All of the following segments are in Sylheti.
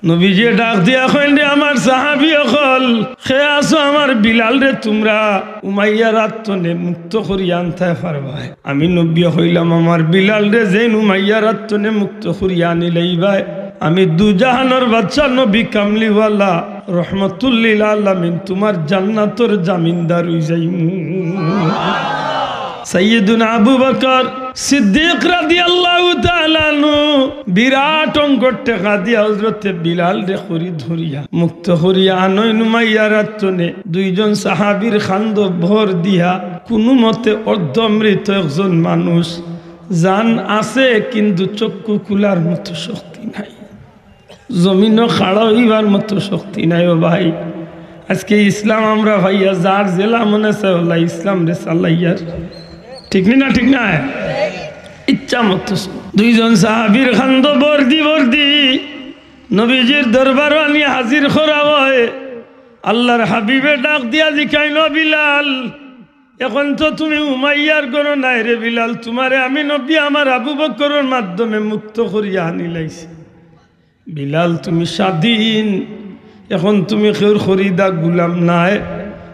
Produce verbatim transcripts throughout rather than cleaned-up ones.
নবীজিয়ে ডাক দিয়া কইন, "রে আমার সাহাবী অকল, কে আছো আমার বিলালরে তুমরা উমাইয়ার আত তনে মুক্ত করিয়া আনতায় পারবায়?" আমি নবীয়ে কইলাম, "আমার বিলালরে যেইন উমাইয়ার আত তনে মুক্ত করিয়া আনিলাইবায়, আমি দুজাহানর বাদশা নবী কামলিওয়ালা রহমতুল্লিল আলামিন তুমার জান্নাতর জামিনদার অইযাইমু।" সাইয়্যিদুনা আবু বকর সিদ্দিক রাদিয়াল্লাহু তাআলা আনহু বিরাট অঙ্কর টেকা দিয়া হযরতে বিলালরে খরিদ করিয়া মুক্ত করিয়া আনইন উমাইয়ার আত তনে। দুইজন সাহাবীর কান্দো ভর দিয়া কুনুমতে অর্ধমৃত একজন মানুষ, জান আছে কিন্তু চক্ষু খুলার মতো শক্তি নাই, জমিনো খাড়া অইবার মতো শক্তি নাই। ও ভাই, আজকে ইসলাম আমরা পাইয়া যার যেলা মনে চায় অলা ইসলামরে চালাইয়ার, ঠিক নি না? ঠিক না? ইচ্ছা মতো। দুইজন সাহাবীর কান্দো ভর দি ভর দি নবীজির দরবারো আনি হাজির করা অয়। আল্লার হাবিবে ডাক দিয়া জিকাইন, "ও বিলাল, অখন তো তুমি উমাইয়ার ঘরো নাই রে বিলাল, তুমারে আমি নবী আমার আবু বকরর মাধ্যমে মুক্ত করিয়া আনিলাইছি। বিলাল, তুমি স্বাধীন, অখন তুমি কেউর খরিদা গুলাম নায়।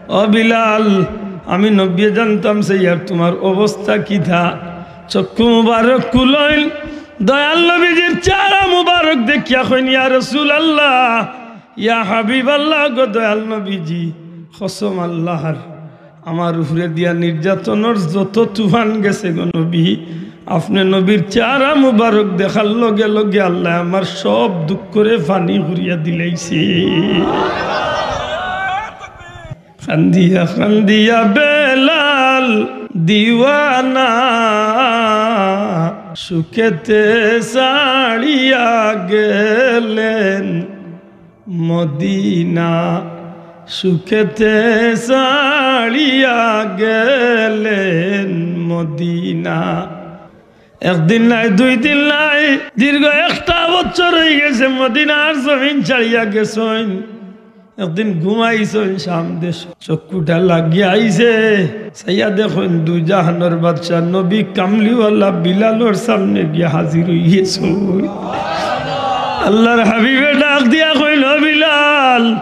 ও বিলাল, আমি নবীয়ে জানতাম চাইয়ার তুমার অবস্থা কিতা।" চক্ষু মুবারক খুলইন, দয়াল নবীজির চেহারা মুবারক দেখিয়া কইন, "ইয়া রাসূলুল্লাহ, ইয়া হাবিবাল্লাহ গো দয়াল নবীজি, কসম আল্লাহর, আমার উপরে দিয়া নির্যাতনর যত তুফান গেছে গো নবী, আপনে নবীর চেহারা মুবারক দেখার লগে লগে আল্লায় আমার সব দুঃখরে পানি করিয়া দিলাইছে।" কান্দিয়া কান্দিয়া বেলাল দিওয়ানা সুখেতে ছাড়িয়া গেলেন মদিনা, সুখেতে ছাড়িয়া গেলেন মদিনা। একদিন নায়, দুই দিন নায়, দীর্ঘ একটা বছর অইগেছে মদিনার জমিন ছাড়িয়া গেছইন। একদিন ঘুমাইছইন শাম দেশো, চক্ষুটা লাগিয়া আইছে, চাইয়া দেখইন দুজাহানর বাদশা নবী কামলিওয়ালা বিলালর সামনে গিয়া হাজির অইগেছইন। আল্লার হাবিবে ডাক দিয়া কইন, "ও বিলাল,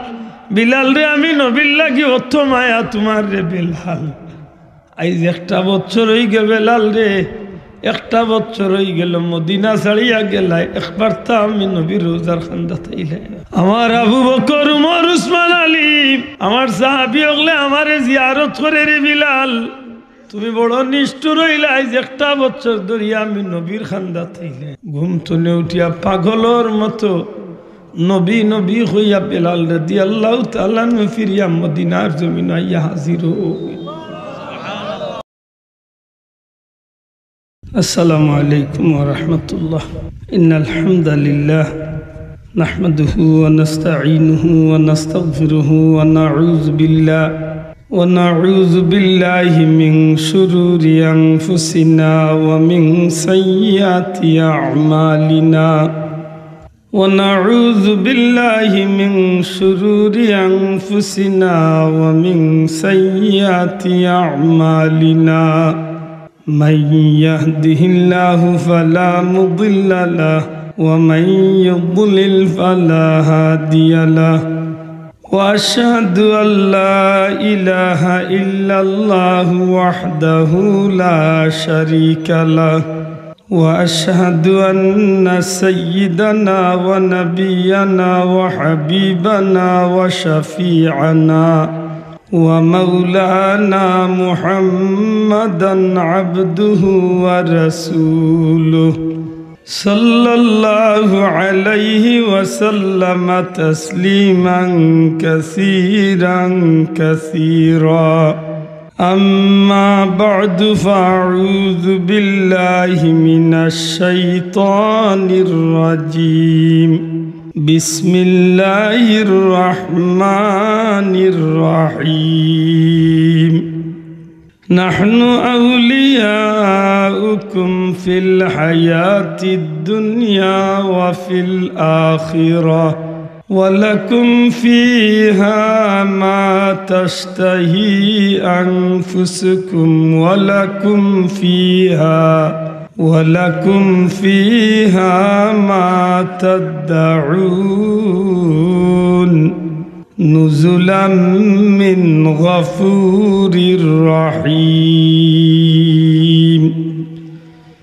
বিলাল রে, আমি নবীর লাগি অত মায়া তুমার রে বিলাল।" আইজ একটা বছর অইগেল বেলাল রে, একটা বছর অইগেল মদিনা ছাড়িয়া গেলায়, একবার তা আমি নবীর রওজার কান্দাত আইলায় না। আমার আবু বকর, উমর, উসমান, আলী, আমার সাহাবী অকলে আমারে জিয়ারত করে রে বিলাল, তুমি বড় নিষ্ঠুর অইলায়, আইজ একটা বছর ধরিয়া আমি নবীর কান্দাত আইলায় না। ঘুম তনে উঠিয়া পাগলর মতো নবী নবী কইয়া বেলাল রাদিয়াল্লাহু তাআলা আনহু ফিরিয়া মদিনার জমিনো আইয়া হাজির অইন। السلام عليكم ورحمة الله. إن الحمد لله نحمده ونستعينه ونستغفره ونعوذ بالله، ونعوذ بالله من شرور أنفسنا ومن سيئات أعمالنا. ونعوذ بالله من شرور أنفسنا ومن سيئات أعمالنا. من يهده الله فلا مضل له، ومن يضلل فلا هادي له. وأشهد أن لا إله إلا الله وحده لا شريك له، وأشهد أن سيدنا ونبينا وحبيبنا وشفيعنا ومولانا محمدا عبده ورسوله، صلى الله عليه وسلم تسليما كثيرا كثيرا. أما بعد، فأعوذ بالله من الشيطان الرجيم. بسم الله الرحمن الرحيم. نحن أولياؤكم في الحياة الدنيا وفي الآخرة، ولكم فيها ما تشتهي أنفسكم، ولكم فيها ولكم فيها ما تدعون نزلا من غفور رحيم.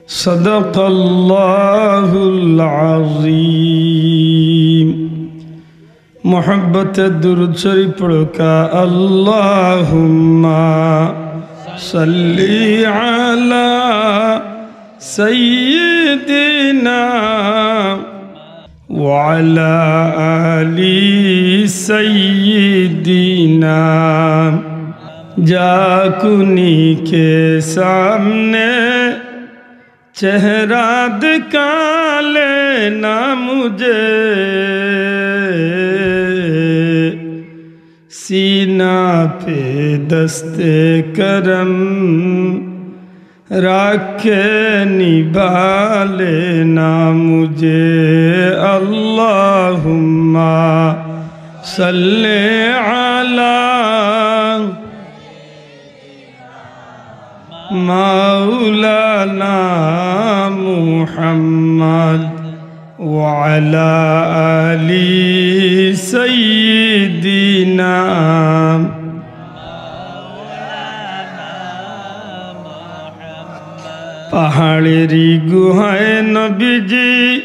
صدق الله العظيم. محبت درود شريف پڑھو کا، اللهم صل على سيدنا وعلى آل سيدنا۔ جاکونی کے سامنے چہرہ دکھا لینا مجھے، سینہ پہ دست کرم رکھ کے نبھا لینا مجھے۔ اللهم صل على مولانا محمد وعلى آل سيدنا۔ পাহাড়েরই গুহায় নবীজি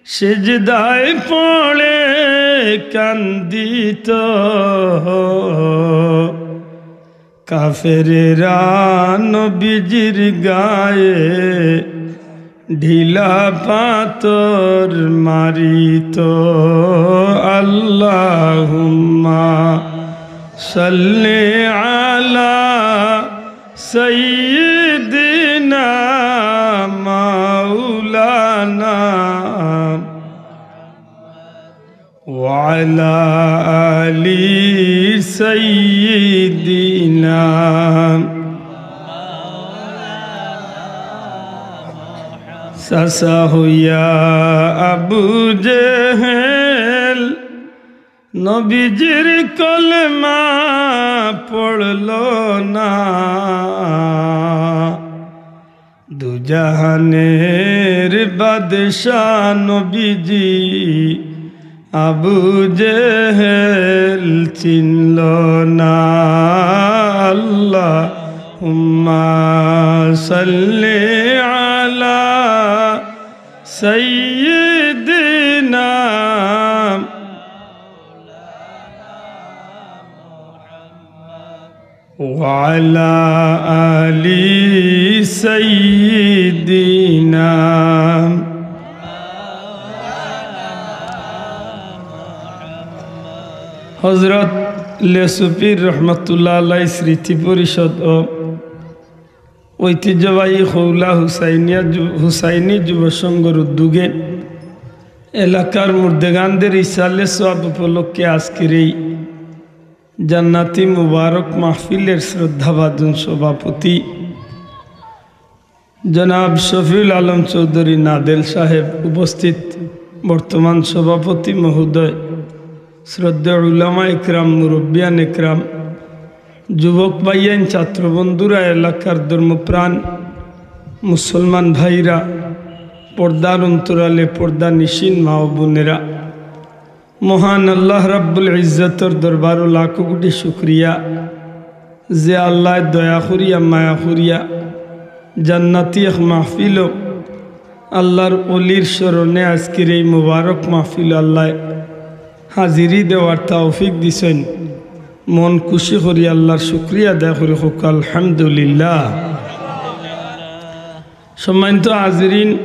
সিজদায় পড়ে কান্দিত, কাফেরেরা নবীজির গায়ে ঢিলা পাথর মারিত। اللهم صل على سيدنا مولانا وعلى آل سيدنا۔ চাচা হইয়া আবু জেহেল নবীজির কলেমা পড়ল না। দুজাহানের বাদশা নবীজি আবু জেহেল চিনল না। اللهم صل على سيدنا وعلى آل سيدنا। হযরত লেসুফির রহমতুল্লাহ আলাইহির স্মৃতি পরিষদ ও ঐতিহ্যবাহী খৌলা হুসাইনিয়া যু-, হুসাইনি যুব সংঘর উদ্যোগে এলাকার মুর্দেগানদের ইসালে সওয়াব উপলক্ষে আজকের এই জান্নাতি মুবারক মাহফিলের শ্রদ্ধাভাজন সভাপতি জনাব শফিউল আলম চৌধুরী নাদেল সাহেব, উপস্থিত বর্তমান সভাপতি মহোদয়, শ্রদ্ধেয় উলামা একরাম, মুরব্বিয়ান একরাম, যুবক ভাইয়াইন, ছাত্র বন্ধুরা, এলাকার ধর্মপ্রাণ মুসলমান ভাইরা, পর্দার অন্তরালে পর্দা নিশিন মা ও বোনেরা, মহান আল্লাহ রাব্বুল ইজ্জতর দরবারো লাখো কোটি শুকরিয়া, যে আল্লায় দয়া করিয়া, মায়া করিয়া জান্নাতি এক মাহফিলো আল্লাহর অলির স্মরণে আজকের এই মোবারক মাহফিলো আল্লায় হাজিরি দেওয়ার তৌফিক দিছইন। মন খুশি করি আল্লাহর শুকরিয়া আদায় করি, কউক্কা আলহামদুলিল্লাহ। সম্মানিত হাজিরিন,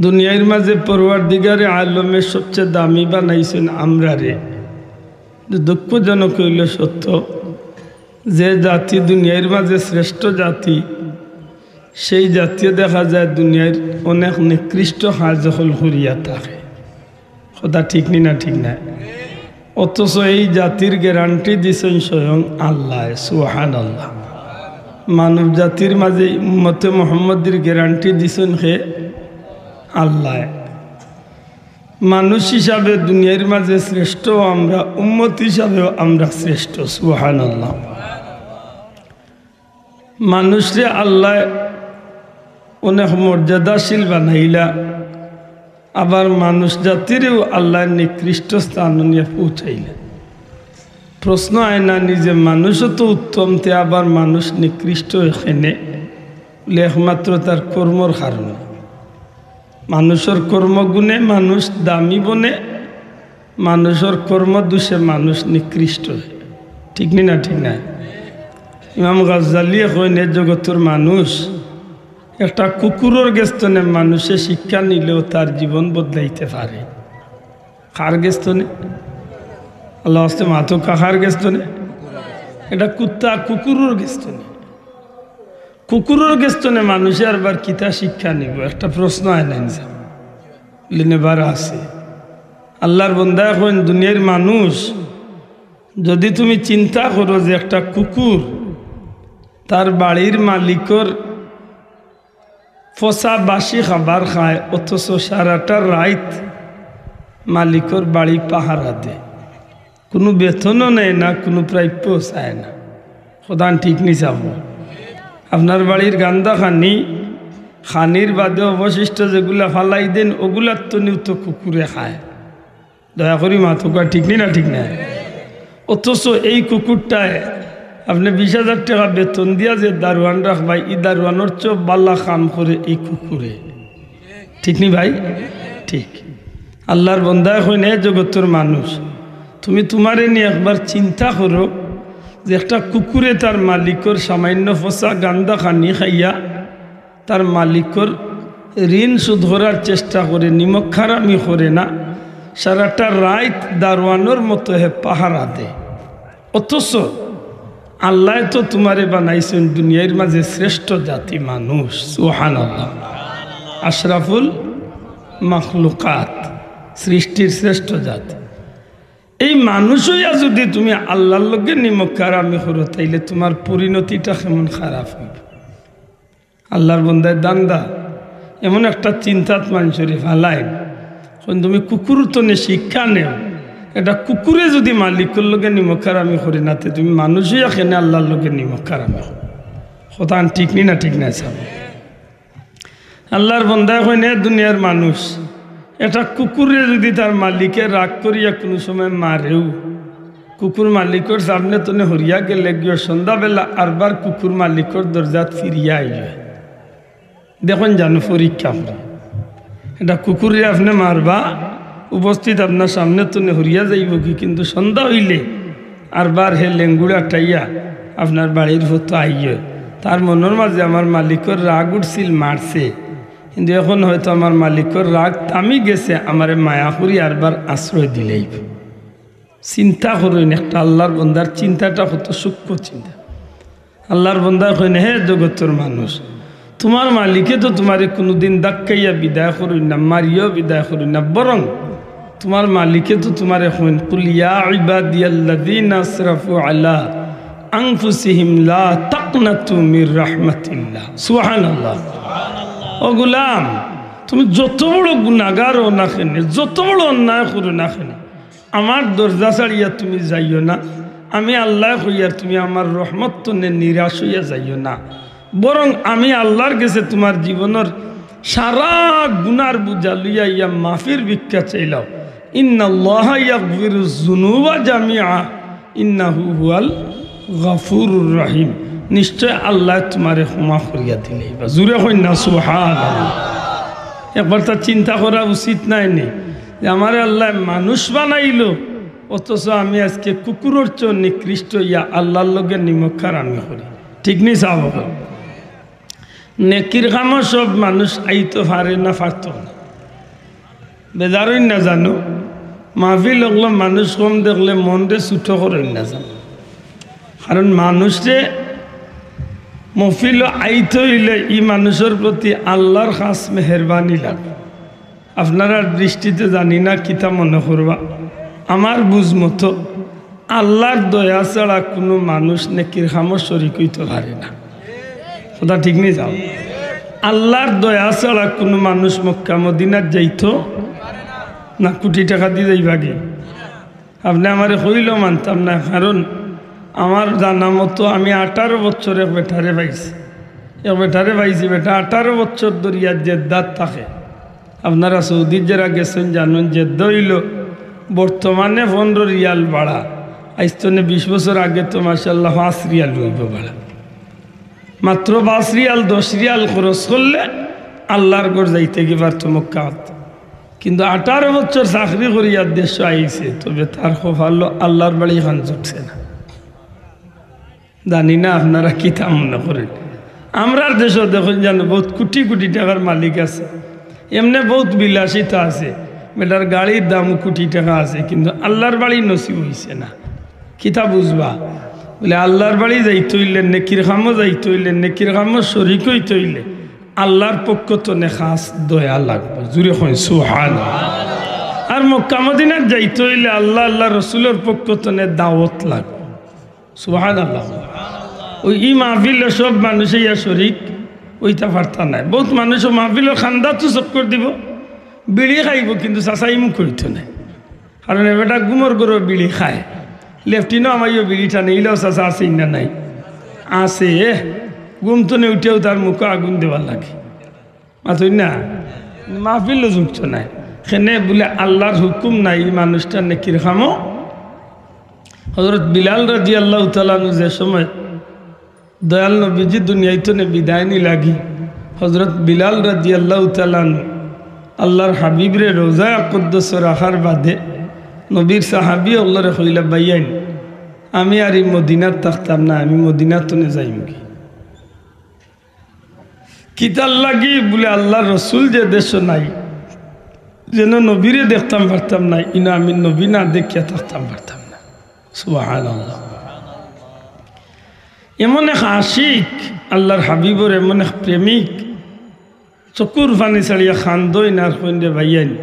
দুনিয়ার মাঝে পরওয়ারদিগারে আলমে সবচেয়ে দামি বানাইছইন আমরারে। দুঃখজনক অইলো সত্য, যে জাতি দুনিয়ার মাঝে শ্রেষ্ঠ জাতি, সেই জাতিয়ে দেখা যায় দুনিয়ার অনেক নিকৃষ্ট কাজ অকল করিয়া থাকে। কথা ঠিক নি না? ঠিক না? অথচ এই জাতির গ্যারান্টি দিছইন স্বয়ং আল্লায়। সুবহানাল্লাহ। মানব জাতির মাঝে উম্মতে মুহাম্মদীর গ্যারান্টি দিছইন কে? আল্লায়। মানুষ হিসাবে দুনিয়ার মাঝে শ্রেষ্ঠ আমরা, উম্মত হিসাবেও আমরা শ্রেষ্ঠ। সুবহানাল্লাহ। মানুষরে আল্লায় অনেক মর্যাদাশীল বানাইলা, আবার মানুষ জাতিরেও আল্লায় নিকৃষ্ট স্থানো নিয়া পৌঁছাইলা। প্রশ্ন আয় না নি যে মানুষও তো উত্তম, তে আবার মানুষ নিকৃষ্ট অয় কেনে? বলে, একমাত্র তার কর্মর কারণে। মানুষর কর্মগুণে মানুষ দামি বনে, মানুষর কর্মদোষে মানুষ নিকৃষ্ট অয়। ঠিক নি না? ঠিক না? ইমাম গাজ্জালিয়ে কইন, এ জগতর মানুষ একটা কুকুরর গেছ থনে মানুষে শিক্ষা নিলেও তার জীবন বদলাইতে পারে। কার গেছ থনে? আল্লাহ আস্তে মাতউক্কা, কার গেছ থনে? এটা কুত্তা কুকুরর গেছ থনে। কুকুরর গেছ থনে মানুষে আরবার কিতা শিক্ষা নিবো? একটা প্রশ্ন আয় না ইনসান? লিনেবার আছে। আল্লাহর বন্দায় কইন, দুনিয়ার মানুষ, যদি তুমি চিন্তা করো যে একটা কুকুর তার বাড়ির মালিকর পচা বাসি খাবার খায়, অথচ সারাটা রাইত মালিকর বাড়ি পাহারা দেয়, কুনু বেতনও নেয় না, কুনু প্রাপ্যও চায় না। কথাখান ঠিক নি চাবো? আপনার বাড়ির গান্দা খানি, খানির বাদে অবশিষ্ট যেগুলা ফালাই দেইন, ওগুলার থনেও তো কুকুরে খায়। দয়া করি মাতউক্কা, ঠিক নি না? ঠিক না? অথচ এই কুকুরটায় আপনে বিশ হাজার টেকা বেতন দিয়া যে দারোয়ান রাখবা, ই দারোয়ানর চেয়েও বালা কাম করে এই কুকুরে। ঠিক নি ভাই? ঠিক। আল্লাহর বন্দায় কইন, এ জগতর মানুষ, তুমি তুমারে নিয়া একবার চিন্তা করো যে একটা কুকুরে তার মালিকর সামান্য পচা গান্দা খানি খাইয়া তার মালিকর ঋণ শোধ করার চেষ্টা করে, নিমক হারামি করে না, সারাটা রাইত দারোয়ানর মতো হে পাহারা দেয়। অথচ আল্লায় তো তুমারে বানাইছইন দুনিয়ার মাঝে শ্রেষ্ঠ জাতি মানুষ, সুবহানাল্লাহ, আশরাফুল মাখলুকাত, সৃষ্টির শ্রেষ্ঠ জাতি। এই মানুষ অইয়া যদি তুমি আল্লাহর লগে নিমক হারামি করো, তাইলে তুমার পরিণতিটা কেমন খারাপ অইবো। আল্লাহর বন্দায় দান্দা এমন একটা চিন্তাত মানষরে ফালাইন, কইন তুমি কুকুর থনে শিক্ষা নেও, এটা কুকুরে যদি মালিকর লগে নিমক হারামি করে না, তে তুমি মানুষ অইয়া কেনে আল্লাহর লগে নিমক হারামি করো? কথাখান ঠিক নি না? ঠিক না চাবো? আল্লাহর বন্দায় কইন, এ দুনিয়ার মানুষ, এটা কুকুরে যদি তার মালিকে রাগ করিয়া কুনু সময় মারেও, কুকুর মালিকর সামনে থনে হরিয়া গেলে গিয়া সন্ধ্যাবেলা আরবার কুকুর মালিকর দরজাত ফিরিয়া আইলে, দেখইন জানো পরীক্ষা করে। এটা কুকুররে আপনে মারবা, উপস্থিত আপনার সামনে থনে হরিয়া যাইবোগি, কিন্তু সন্ধ্যা অইলে আরবার হে লেঙ্গুড়া টাইয়া আপনার বাড়ির ফতো আইয়ে। তার মনর মাঝে আমার মালিকর রাগ উঠছিল, মারছে, কিন্তু এখন হয়তো আমার মালিকর রাগ থামি গেছে, আমারে মায়া করি আরবার আশ্রয় দিলাইবো। চিন্তা করইন, একটা আল্লাহর বন্দার চিন্তাটা কত সূক্ষ্ম চিন্তা। আল্লাহর বন্দায় কইন, হে জগতর মানুষ, তুমার মালিকে তো তুমারে কুনুদিন ধাক্কাইয়া বিদায় করইন না, মারিয়াও বিদায় করইন না, বরং তুমার মালিকে তো তুমারে কইন, কুল ইয়া ইবাদিয়াল্লাযীনা আসরাফু আলা আনফুসিহিম লা তাকনাতু মির রাহমাতিল্লাহ। সুবহানাল্লাহ। ও গোলাম, তুমি যত বড় গুনাগার অও না কেনে, যত বড় অন্যায় করো না কেনে, আমার দরজা ছাড়িয়া তুমি যাইও না। আমি আল্লায় কইয়ার তুমি আমার রহমত থনে নিরাশ অইয়া যাইও না, বরং আমি আল্লাহর গেছে তুমার জীবনর সারা গুনার বুঝা লইয়া ইয়া মাফির ভিক্ষা চাইলাও। ইন্নাল্লাহা ইয়াগফিরুজ যুনুবা জামিআ, ইন্নাহু হুয়াল গাফুরুর রহিম। নিশ্চয় আল্লায় তুমারে ক্ষমা করিয়া দিলাইবা। জুরে কইন না সুবহানাল্লাহ। একবার তা চিন্তা করা উচিত নায় নি যে আমারে আল্লায় মানুষ বানাইলো, অথচ আমি আজকে কুকুরর চেয়ে নিকৃষ্ট অইয়া আল্লাহর লগে নিমক হারামি করি। ঠিক নি সাব অকল? নেকির কামো সব মানুষ আইতো পারে না, পারতো না। বেজার অইন না জানো, মাহফিল অকলো মানুষ কম দেখলে মনরে ছুটো করইন না জানো। কারণ মানুষরে মহফিলো আইতো অইলে ই মানুষর প্রতি আল্লাহর খাস মেহেরবানি লাগে। আপনারার দৃষ্টিতে জানি না কিতা মনে করবা, আমার বুঝ মতো আল্লাহর দয়া ছাড়া কুনু মানুষ নেকির কামো শরিক অইতো পারে না। কথা ঠিক নি যাও? আল্লাহর দয়া ছাড়া কুনু মানুষ মক্কা মদিনাত যাইতো না, কুটি টেকা দি যাইবাগি। আপনে আমারে কইলেও মানতাম না, কারণ আমার জানা মতো আমি আঠারো বছর এক বেটারে পাইছি, এক বেটারে পাইছি, বেটা আঠারো বছর ধরিয়া জেদ্দাত থাকে। আপনারা সৌদিত যারা গেছেন জানইন, জেদ্দা অইলো বর্তমানে পনরো রিয়াল ভাড়া, আইজ তনে বিশ বছর আগে তো মাশাআল্লাহ পাঁচ রিয়াল অইবো ভাড়া। মাত্র পাঁচ রিয়াল, দশ রিয়াল খরচ করলে আল্লার ঘর যাইতে গি পারতো মক্কাত। কিন্তু আঠারো বছর চাকরি করিয়া দেশো আইছে, তবে তার কপালো আল্লার বাড়ি খান জুটছে না। জানি না আপনারা কিতা মনে করেন। আমরার দেশো দেখইন জানো, বউত কুটি কুটি টেকার মালিক আছে, এমনে বউত বিলাসিতা আছে, বেটার গাড়ির দামও কুটি টেকা আছে, কিন্তু আল্লার বাড়ি নসিব অইছে না। কিতা বুঝবা? বলে, আল্লার বাড়ি যাইতে অইলে, নেকির কামো যাইতে অইলে, নেকির কামো শরিক অইতে অইলে আল্লার পক্ষ তনে খাস দয়া লাগবো। জুরে কইন সুবহান। আর মক্কা মদিনাত যাইতে অইলে আল্লা, আল্লার রসুলর পক্ষ তনে দাওয়াত লাগবো। সুবহানাল্লাহ। ওই ই মাহফিলো সব মানুষ ইয়া শরিক অইতা পারতা নায়। বউত মানুষ অউ মাহফিলর কান্দাত চক্কর দিবো, বিড়ি খাইবো, কিন্তু চাচাই মুখ অইতো নায়। কারণ এ বেটা গুমর গরো বিড়ি খায়, লেফটিনো আমাইও বিড়ি টানে, ইলাও চাচা আছে না নাই? আছে। ঘুম তনে উঠিয়াউ তার মুখো আগুন দেওয়ার লাগে। মাতইন না, মাহফিলো জুটতো নায়। কেনে বুলে আল্লার হুকুম নাই ই মানুষটার নেকির কামো। হজরত বিলাল রাদিয়াল্লাহু তাআলা আনহু যে সময় দয়াল নবীজি দুনিয়াইত তনে বিদায় নিলাগি, হজরত বিলাল রাদিয়াল্লাহু তাআলা আনহু আল্লার হাবিবরে রওজায়ে কুদ্দুসো রাখার বাদে নবীর সাহাবি অকলরে কইলা, "ভাইয়াইন, আমি আর ই মদিনাত থাকতাম না, আমি মদিনাত তনে যাইমুগি।" কিতার লাগি? বুলে, "আল্লার রসুল যে দেশো নাই, যেন নবীরে দেখতাম পারতাম না, ইনো আমি নবী না দেখিয়া থাকতাম পারতাম না।" সুবহানাল্লাহ। এমন এক আশিক, আল্লার হাবিবর এমন এক প্রেমিক, চকুর পানি ছাড়িয়া কান্দইন আর কইন, "রে ভাইয়াইন,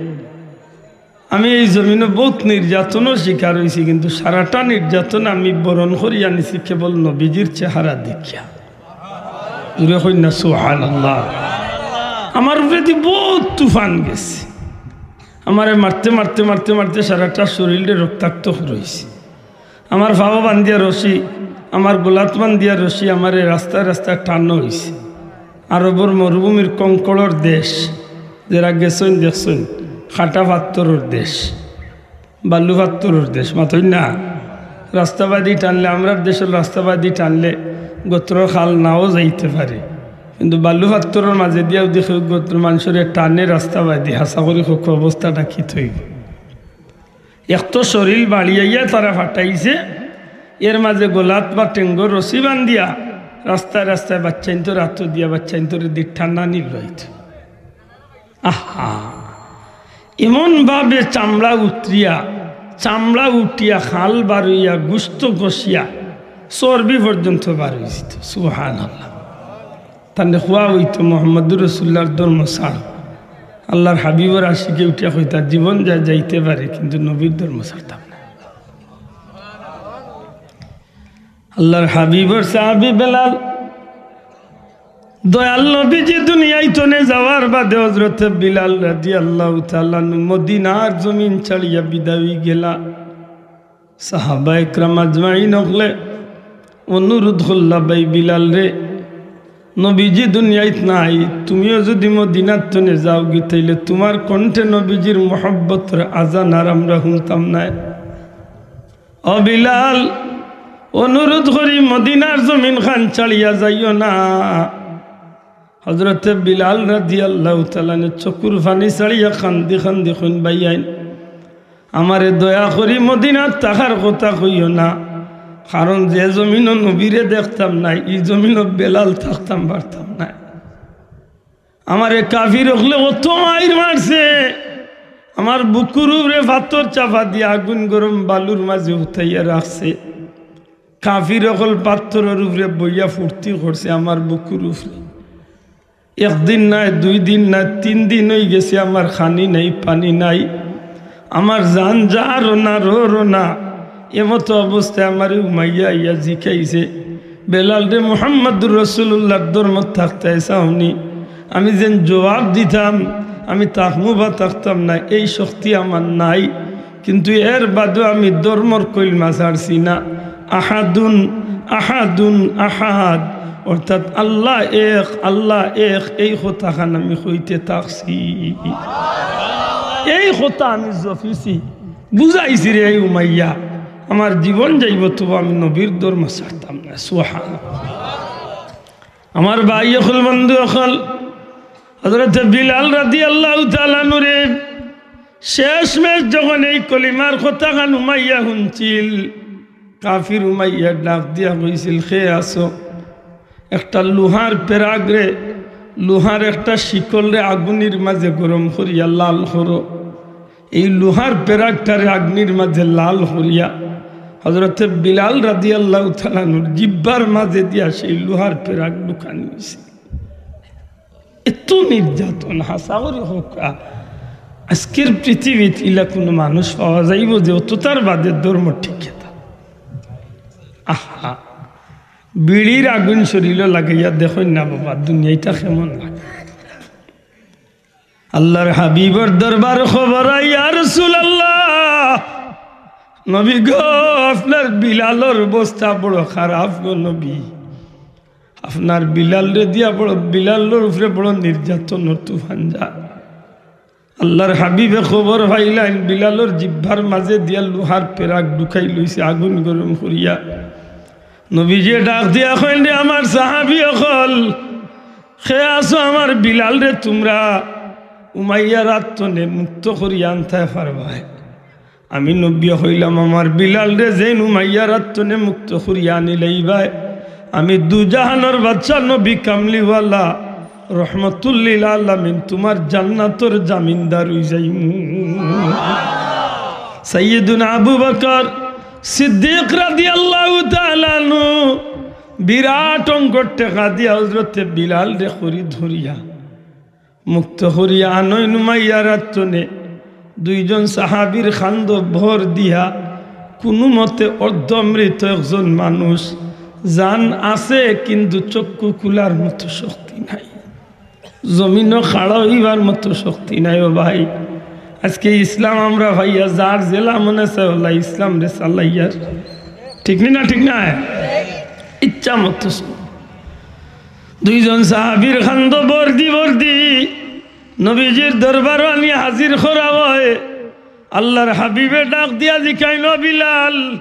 আমি এই জমিনো বউত নির্যাতনর শিকার অইছি, কিন্তু সারাটা নির্যাতন আমি বরণ করিয়া নিছি কেবল নবীজির চেহারা দেখিয়া।" জুরে কইন না সুবহানাল্লাহ। আমার উপরেদি বউত তুফান গেছে, আমারে মারতে মারতে মারতে মারতে সারাটা শরীলরে রক্তাক্ত করি দিছে। আমার পাও বান্ধিয়া রশি, আমার গলাত বান্ধিয়া রশি, আমারে রাস্তায় রাস্তায় টানো অইছে। আরবর মরুভূমির কঙ্করর দেশ, যেরা গেছইন দেখছইন, কাটা পাত্থরর দেশ, বালু পাত্থরর দেশ, মাতইন না। রাস্তাবাদি টানলে, আমরার দেশর রাস্তাবাদি টানলে গতরর খাল নাও যাইতে পারে, কিন্তু বালু পাত্থরর মাজেদিয়াও দেখি গতর মানষরে টানে রাস্তাবাদি, হাছা করি কউক্কা অবস্থাটা কিতা অইবো? এক তো শরীল বাড়িয়াইয়া তারা ফাটাইছে, এর মাজে গলাত বা টেঙ্গো রশি বান্ধিয়া রাস্তায় রাস্তায় বাচ্চাইন্তর আতো দিয়া বাচ্চাইন্তরে দি টানানি লইত। আহা, এমন ভাবে চামড়া উতরিয়া, চামড়া উঠিয়া, খাল বারইয়া, গুস্ত খসিয়া, চর্বি পর্যন্ত বারইছে। সুবহানাল্লাহ। তানরে কওয়া অইতো মোহাম্মদুর রসুল্লাহর ধর্ম ছাড়ো। আল্লার হাবিবর আশিকে উঠিয়া কইতা, "জীবন যায় যাইতে পারে, কিন্তু নবীর ধর্ম ছাড়তাম না।" আল্লার হাবিবর সাহাবি বেলাল, দয়াল নবীজি দুনিয়াইত তনে যাওয়ার বাদে হজরতে বিলাল রাদিয়াল্লাহু তাআলা আনহু মদিনার জমিন ছাড়িয়া বিদায় অইগেলা। সাহাবা একরাম আজমাইন অকলে অনুরোধ করলা, "ভাই বিলাল রে, নবীজি দুনিয়াইত নাই, তুমিও যুদি মদিনাত তনে যাওগি, তাইলে তুমার কণ্ঠে নবীজির মহব্বতর আজান আর আমরা হুনতাম নায়। ও বিলাল, অনুরোধ করি মদিনার জমিন খান ছাড়িয়া যাইও না।" হজরতে বিলাল রাদিয়াল্লাহু তাআলা আনহু চকুর পানি ছাড়িয়া কান্দি কান্দি কইন, "ভাইয়াইন, আমারে দয়া করি মদিনাত থাকার কথা কইও না, কারণ যে জমিনো নবীরে দেখতাম নায়, ই জমিনো বেলাল থাকতাম পারতাম নায়। আমারে কাফির অকলে অত মাইর মারছে, আমার বুকুর উপরে পাত্থর চাপা দিয়া আগুন গরম বালুর মাজে উঠাইয়া রাখছে। কাফির অকল পাত্থরর উপরে বইয়া ফুর্তি করছে আমার বুকুর উপরে। একদিন নায়, দুই দিন নায়, তিন দিন অইগেছে, আমার খানি নাই, পানি নাই, আমার জান যা রোনা রো রোনা।" এমতো অবস্থায় আমারে উমাইয়া আইয়া জিকাইছে, "বেলাল রে, মুহাম্মাদুর রাসূলুল্লাহর ধর্মত থাকতায় চাওনি?" আমি যেন জবাব দিতাম, "আমি থাকমু বা থাকতাম না, এই শক্তি আমার নাই।" কিন্তু এর বাদেও আমি ধর্মর কলমা ছাড়ছি না। আহাদুন, আহাদুন, আহাদ। অর্থাৎ আল্লাহ এক, আল্লাহ এক, এই কথাখান আমি কইতে থাকছি, এই কথা আমি জপিছি, বুঝাইছি রে, এই উমাইয়া, আমার জীবন যাইবো, তবু আমি নবীর ধর্ম ছাড়তাম না। সুবহানাল্লাহ। আমার ভাই অকল, বন্ধু অকল, হযরতে বিলাল রাদিয়াল্লাহু তাআলা আনহুরে শেষমেশ যখন এই কলিমার কথাখান উমাইয়া হুনছিল, কাফির উমাইয়া ডাক দিয়া কইছিল, "কে আছো?" একটা লোহার পেরাগরে, লোহার একটা শিকলরে আগুনির মাঝে গরম করিয়া লাল করো। এই লোহার পেরাগটারে আগুনির মাঝে লাল করিয়া হযরতে বিলাল রাদিয়াল্লাহু তাআলা আনহুর জিব্বার মাঝে দিয়া সেই লোহার পেরাগ ঢুকানি অইছে। এত নির্যাতন, হাছা করি কউক্কা। আজকের পৃথিবীত ইলা কুনু মানুষ পাওয়া যাইবো যে অততার বাদে ধর্ম টিকে থাকে? আহা, বিড়ির আগুন শরীলো লাগাইয়া দেখইন না বাবা, দুনিয়াটা কেমন লাগে। আল্লাহর হাবিবর দরবার খবর আয়, "ইয়া রাসূলুল্লাহ, নবী গো, আপনার বিলালর অবস্থা বড় খারাপ গো নবী। আপনার বিলালরে দিয়া বড়, বিলালর উপরে বড় নির্যাতনর তুফান যায়।" আল্লাহর হাবিবে খবর পাইলাইন, বিলালর জিব্বার মাঝে দিয়া লোহার পেরাক ঢুকাই লইছে, আগুন গরম করিয়া। নবীজি ডাক দিয়া কইন, "রে আমার সাহাবী অকল, কে আছো আমার বিলালরে তুমরা উমাইয়ার আত তনে মুক্ত করিয়া আনতায় পারবায়?" আমি নবীয়ে কইলাম, "আমার বিলালরে যেইন উমাইয়ার আত তনে মুক্ত করিয়া আনিলাইবায়, আমি দুজাহানর বাদশা নবী কামলিওয়ালা রহমতুল্লিল আলামিন তুমার জান্নাতর জামিনদার অই যাইমু।" সাইয়্যিদুনা আবু বকর সিদ্দিক রাদিয়াল্লাহু তাআলা আনহু বিরাট অঙ্কর টেকা দিয়া হযরতে বিলালরে খরিদ করিয়া মুক্ত করিয়া আনইন উমাইয়ার আত তনে। দুইজন সাহাবীর কান্দো ভর দিয়া, কুনুমতে অর্ধমৃত একজন মানুষ, জান আছে কিন্তু চক্ষু খুলার মতো শক্তি নাই, জমিনো খাড়া অইবার মতো শক্তি নাই। ও ভাই, আজকে ইসলাম আমরা পাইয়া যার যেলা মনে চায় অলা ইসলামরে চালাইয়ার, ঠিক নি না? ঠিক না? ইচ্ছা মতো দুইজন সাহাবীর কান্দো ভর দি ভর দি নবীজির দরবারো আনি হাজির করা অয়। আল্লাহর হাবিবে ডাক দিয়া জিকাইন, "ও বিলাল,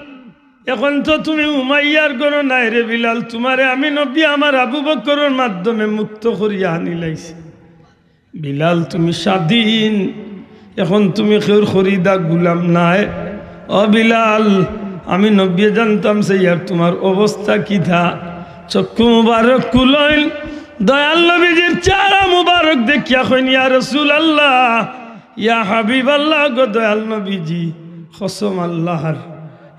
এখন তো তুমি উমাইয়ার ঘরো নাই রে বিলাল, তুমারে আমি নবী আমার আবু বকরর মাধ্যমে মুক্ত করিয়া আনিলাইছি। বিলাল, তুমি স্বাধীন, এখন তুমি কেউর খরিদা গুলাম নায়। ও বিলাল, আমি নবীয়ে জানতাম চাইয়ার তুমার অবস্থা কিতা।" চক্ষু মুবারক খুলইন, দয়াল নবীজির চেহারা মুবারক দেখিয়া কইন, "ইয়া রাসূলুল্লাহ, ইয়া হাবিবাল্লাহ গো দয়াল নবীজি, কসম আল্লাহর,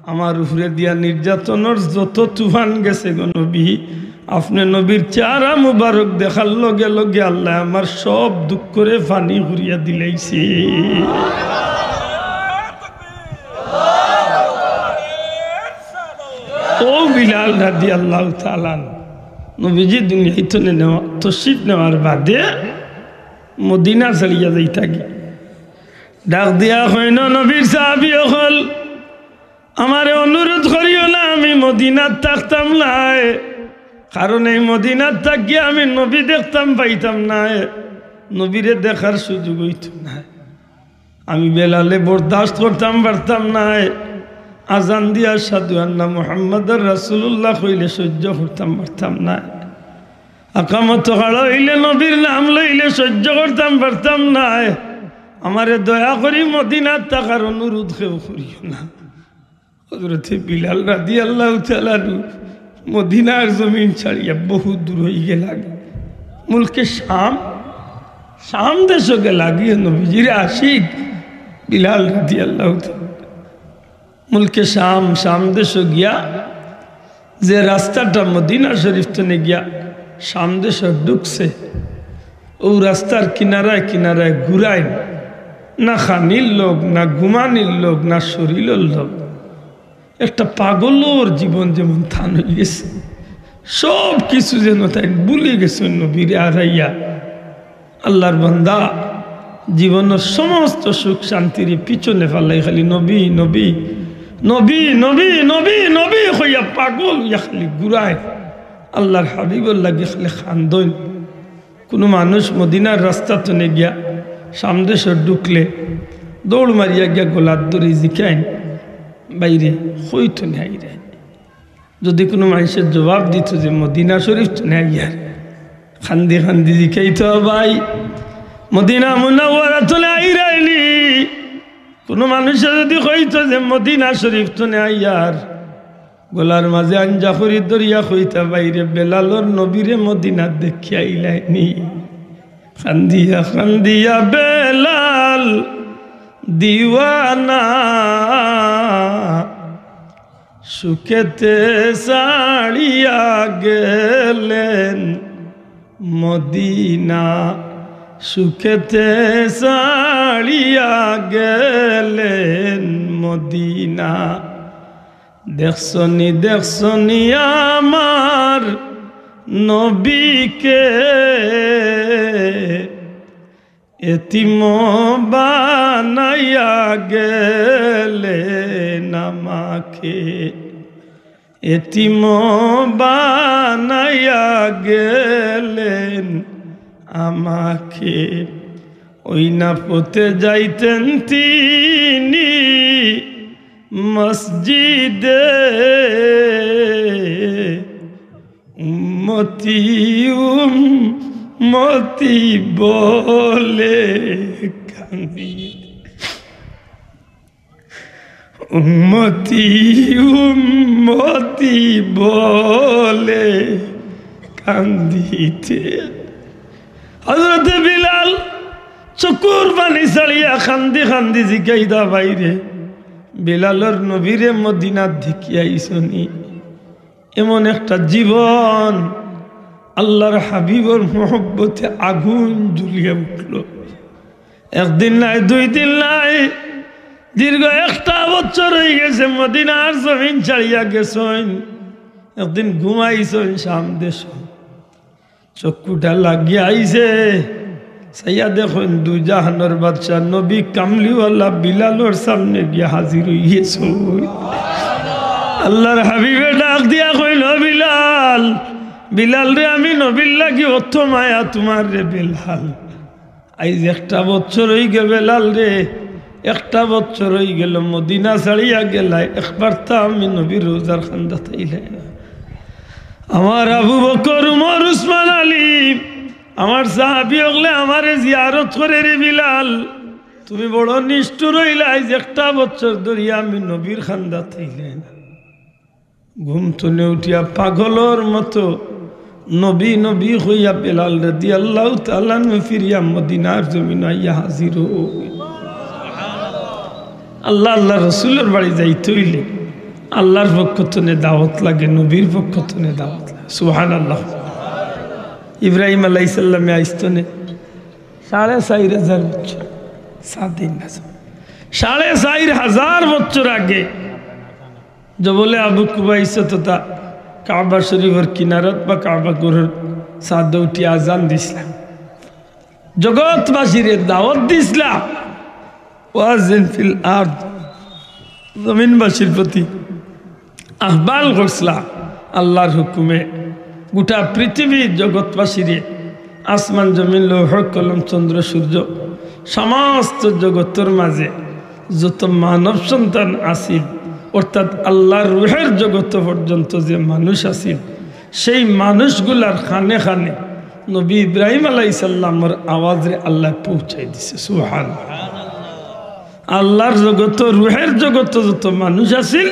আমার উপরে দিয়া নির্যাতনর যত তুফান গেছে গো নবী, আপনে নবীর চেহারা মুবারক দেখার লগে লগে আল্লায় আমার সব দুঃখরে পানি করিয়া দিলাইছে।" ও বিলাল রাদিয়াল্লাহু তাআলা আনহু, নবীজি দুনিয়া তনে নেওয়া, তশরিফ নেওয়ার বাদে মদিনা ছাড়িয়া যাইতা গি। ডাক দিয়া কইন, "নবীর সাহাবী অকল, আমারে অনুরোধ করিও না, আমি মদিনাত থাকতাম নায়, কারণ এই মদিনাত থাকিয়া আমি নবী দেখতাম পাইতাম নায়, নবীরে দেখার সুযোগ অইতো নায়। আমি বেলালে বরদাস্ত করতাম পারতাম নায়, আজান দিয়া আশহাদু আন্না মুহাম্মাদার রাসূলুল্লাহ কইলে সহ্য করতাম পারতাম নায়, আকামতো খাড়া অইলে নবীর নাম লইলে সহ্য করতাম পারতাম নায়। আমারে দয়া করি মদিনাত থাকার অনুরোধ কেউ করিও না।" হযরতে বিলাল রাদিয়াল্লাহু তাআলা আনহু মদিনার জমিন ছাড়িয়া বহু দূর অই গেলা গি, মুলকে শাম, শাম দেশো গেলা গি। নবীজির আশিক বিলাল রাদিয়াল্লাহু তাআলা মুলকে শাম, শাম দেশো গিয়া যে রাস্তাটা মদিনা শরীফ তনে গিয়া শাম দেশো ঢুকছে, অউ রাস্তার কিনারায় কিনারায় ঘুরাইন, না খানির লগ, না ঘুমানির লগ, না শরীলর লগ। একটা পাগলর জীবন যেমন তান অই গেছে, সব কিছু যেন তাইন ভুলি গেছইন নবীরে হারাইয়া। আল্লাহর বান্দা জীবনর সমস্ত সুখ শান্তিরে পিছনে ফালাই খালি নবী, নবী, নবী, নবী, নবী, নবী কইয়া পাগল অইয়া খালি ঘুরায়। আল্লাহর হাবিবর লাগি খালি খান্দইন। কুনু মানুষ মদিনার রাস্তা তনে গিয়া সামদেশো ঢুকলে দৌড় মারিয়া গিয়া গলাত ধরি জিকাইন, "ভাইরে, কই তনে আইরায়?" যদি কুনু মানষে জবাব দিতো যে মদিনা শরীফ তনে আইয়ার, খান্দি খান্দি জিকাইতো, "ভাই, মদিনা মুনাওয়ারা তনে আইরায়নি?" কুনু মানষে যদি কইতো যে মদিনা শরীফ তনে আইয়ার, গলার মাঝে আঞ্জা করি ধরিয়া কইতা, "ভাইরে, বেলালর নবীরে মদিনাত দেখিয়া আইলায়নি?" খান্দিয়া খান্দিয়া বেলাল দিওয়ানা, সুখেতে ছাড়িয়া গেলেন মদিনা, সুখেতে ছাড়িয়া গেলেন মদিনা। দেখছনি, দেখছনি আমার নবীকে, এতিম বানাইয়া গেলেন আমাকে, এতিম বানাইয়া গেলেন আমাকে। ওই না পথে যাইতেন তিনি মসজিদে, উম্মতি উম্মতি বলে কান্দি, উম্মতি উম্মতি বলে কান্দিতে। হযরতে বিলাল চকুর পানি ছাড়িয়া খান্দি খান্দি জিকাইতা, "ভাইরে, বিলালর নবীরে মদিনাত দেখিয়া আইছনি?" এমন একটা জীবন, আল্লাহর হাবিবর মহব্বতে আগুন জ্বলিয়া উঠলো। একদিন নায়, দুই দিন নায়, দীর্ঘ একটা বছর অইগেছে মদিনার জমিন ছাড়িয়া গেছইন। একদিন ঘুমাইছইন সামদেশো, চক্ষুটা লাগিয়া আইছে, চাইয়া দেখইন দুজাহানর বাদশা নবী কামলিওয়ালা বিলালর সামনে গিয়া হাজির অইগেছইন। আল্লাহর হাবিবে ডাক দিয়া কইল, "ও বিলাল, বিলাল রে, আমি নবীর লাগি অত মায়া তুমার রে বিলাল। আইজ একটা বছর অইগেল বিলাল রে, একটা বছর অইগেল মদিনা ছাড়িয়া গেলায়, একবার তা আমি নবীর রওজার কান্দাত আইলায় না। আমার আবু বকর, উমর, উসমান, আলী, আমার সাহাবী অকলে আমারে জিয়ারত করে রে বিলাল, তুমি বড় নিষ্ঠুর অইলায়, আইজ একটা বছর ধরিয়া আমি নবীর কান্দাত আইলায় না।" ঘুম তনে উঠিয়া পাগলর মতো নবী নবী কইয়া বিলাল রাদিয়াল্লাহু তাআলা আনহু ফিরিয়া মদিনার জমিন আইয়া হাজির অইল। আল্লাহ, আল্লাহর রসুলর বাড়ি যাইতে অইলে আল্লাহর পক্ষ তনে দাওয়াত লাগে, নবীর পক্ষ তনে দাওয়াত লাগে। সুবহানাল্লাহ। ইব্রাহিম আলাইহিস সালামে আইছতনে সাড়ে চাইর হাজার বছর, সাড়ে চাইর হাজার বছর আগে জবলে আবু কুবাইস তথা কাবা শরীফর কিনারত বা কাবা ঘরর ছাদো উঠি আজান দিছলা, জগৎবাসীরে দাওয়াত দিছলা। ওয়াজিন ফিল আরদ, জমিনবাসীর প্রতি আহ্বান করছলা আল্লাহর হুকুমে। গোটা পৃথিবীর জগৎবাসীরে, আসমান জমিন, লৌহ কলম, চন্দ্র সূর্য, সমস্ত জগতর মাঝে যত মানব সন্তান আছিল, অর্থাৎ আল্লাহর রুহের জগত পর্যন্ত যে মানুষ আছিল, সেই মানুষগুলার কানে কানে নবী ইব্রাহিম আলাইহিস সালামর আওয়াজরে আল্লায় পৌঁছাই দিছে। সুবহানাল্লাহ। আল্লাহর জগত, রুহের জগত যত মানুষ আছিল,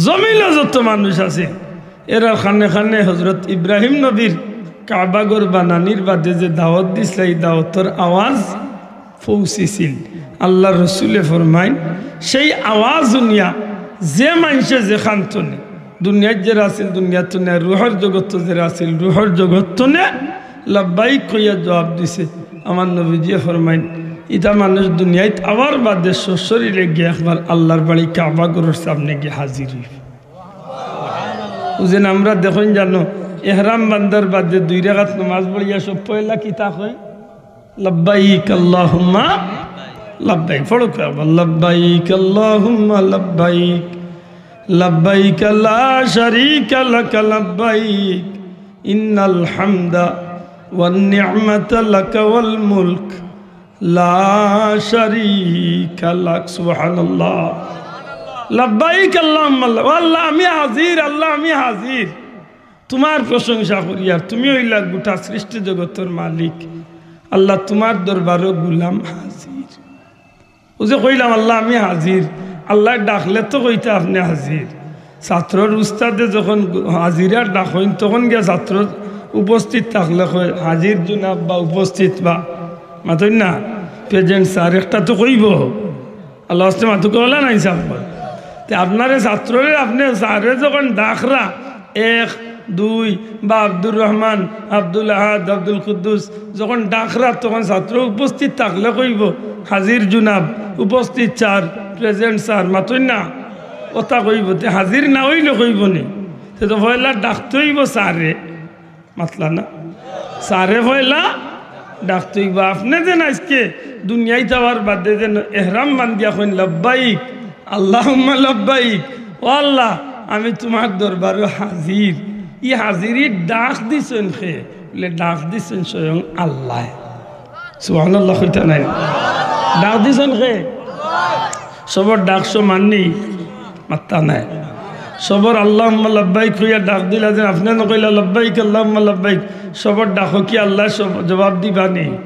জমিনো যত মানুষ আছিল, এরার কানে কানে হযরত ইব্রাহিম নবীর কাবা ঘর বানানির বাদে যে দাওয়াত দিছলা, ই দাওয়াতর আওয়াজ পৌঁছিছিল। আল্লাহর রসুলে ফরমাইন, সেই আওয়াজ হুনিয়া যে মানষে যেখান তনে, দুনিয়াত যেরা আছিল দুনিয়াত তনে, আর রুহের জগত যেরা আছিল রুহের জগত তনে, লাব্বাইক কইয়া জবাব দিছে। আমার নবীজিয়ে ফরমাইন, ইতা মানুষ দুনিয়াত আওয়ার বাদে সশরীরে গিয়া একবার আল্লাহর বাড়ি কাবা ঘরর সামনে গিয়া হাজির অইবো। অউ যেন আমরা দেখইন জানো, এহরাম বান্ধার বাদে দুই রাকাত নমাজ পড়িয়া সব পয়লা কিতা কয়? লাব্বাইক আল্লাহুম্মা লাব্বাইক। পড়ো কয়বার, লাব্বাইক আল্লাহুম্মা লাব্বাইক, লাব্বাইক লা শারীকা লাকা লাব্বাইক, ইন্নাল হামদা ওয়ান নি'মাতা লাকা ওয়াল মুলক লা শারীকা লাক। সুবহানাল্লাহ। লাব্বাইক আল্লাহুম্মা লা-, ও আল্লাহ, আমি হাজির, আল্লাহ, আমি হাজির। তুমার প্রশংসা করি, আর তুমি অইলা গোটা সৃষ্টি জগতর মালিক। আল্লাহ, তুমার দরবারো গুলাম হাজির। অউ যে কইলাম, "আল্লাহ, আমি হাজির", আল্লায় ডাকলে তো কইতা, "আপনে হাজির।" ছাত্রর উস্তাদে যখন হাজিরার ডাকইন, তখন গিয়া ছাত্র উপস্থিত থাকলে কয়, "হাজির জনাব" বা "উপস্থিত" বা, মাতইন না, "প্রেজেন্ট স্যার", একটা তো কইবো। আল্লাহ আস্তে মাতু কওলা নাই সাব। তে আপনারে ছাত্ররে আপনে স্যারে যখন ডাকরা, এক, দুই, বা আব্দুর রহমান, আব্দুল আহাদ, আব্দুল কুদ্দুস, যখন ডাকরা, তখন ছাত্র উপস্থিত থাকলে কইবো, "হাজির জনাব, উপস্থিত স্যার, প্রেজেন্ট স্যার", মাতইন না, অতা কইবো। তে হাজির না অইলে কইবো নি? তে তো পয়লা ডাকতে অইবো স্যারে, মাতলা না? স্যারে পয়লা ডাকতে অইবো। আপনে যেন আইজকে দুনিয়াইত আওয়ার বাদে যেন এহরাম বান্ধিয়া কইন, "লাব্বাইক, আল্লাহুম্মা লাব্বাইক, ও আল্লাহ, আমি তুমার দরবারো হাজির।" ই হাজিরির ডাক দিছইন কে? বলে, "ডাক দিছইন স্বয়ং আল্লায়।" সুবহানাল্লাহ কইতা নায়? ডাক দিছইন কে? সবর ডাক সমান নি? মাতইন না। সবর "আল্লাহুম্মা লাব্বাইক" কইয়া ডাক দিলা যেন, আপনে না কইলা, "লাব্বাইক আল্লাহুম্মা লাব্বাইক", সবর ডাকো কি আল্লায় সব জবাব দিবা নি?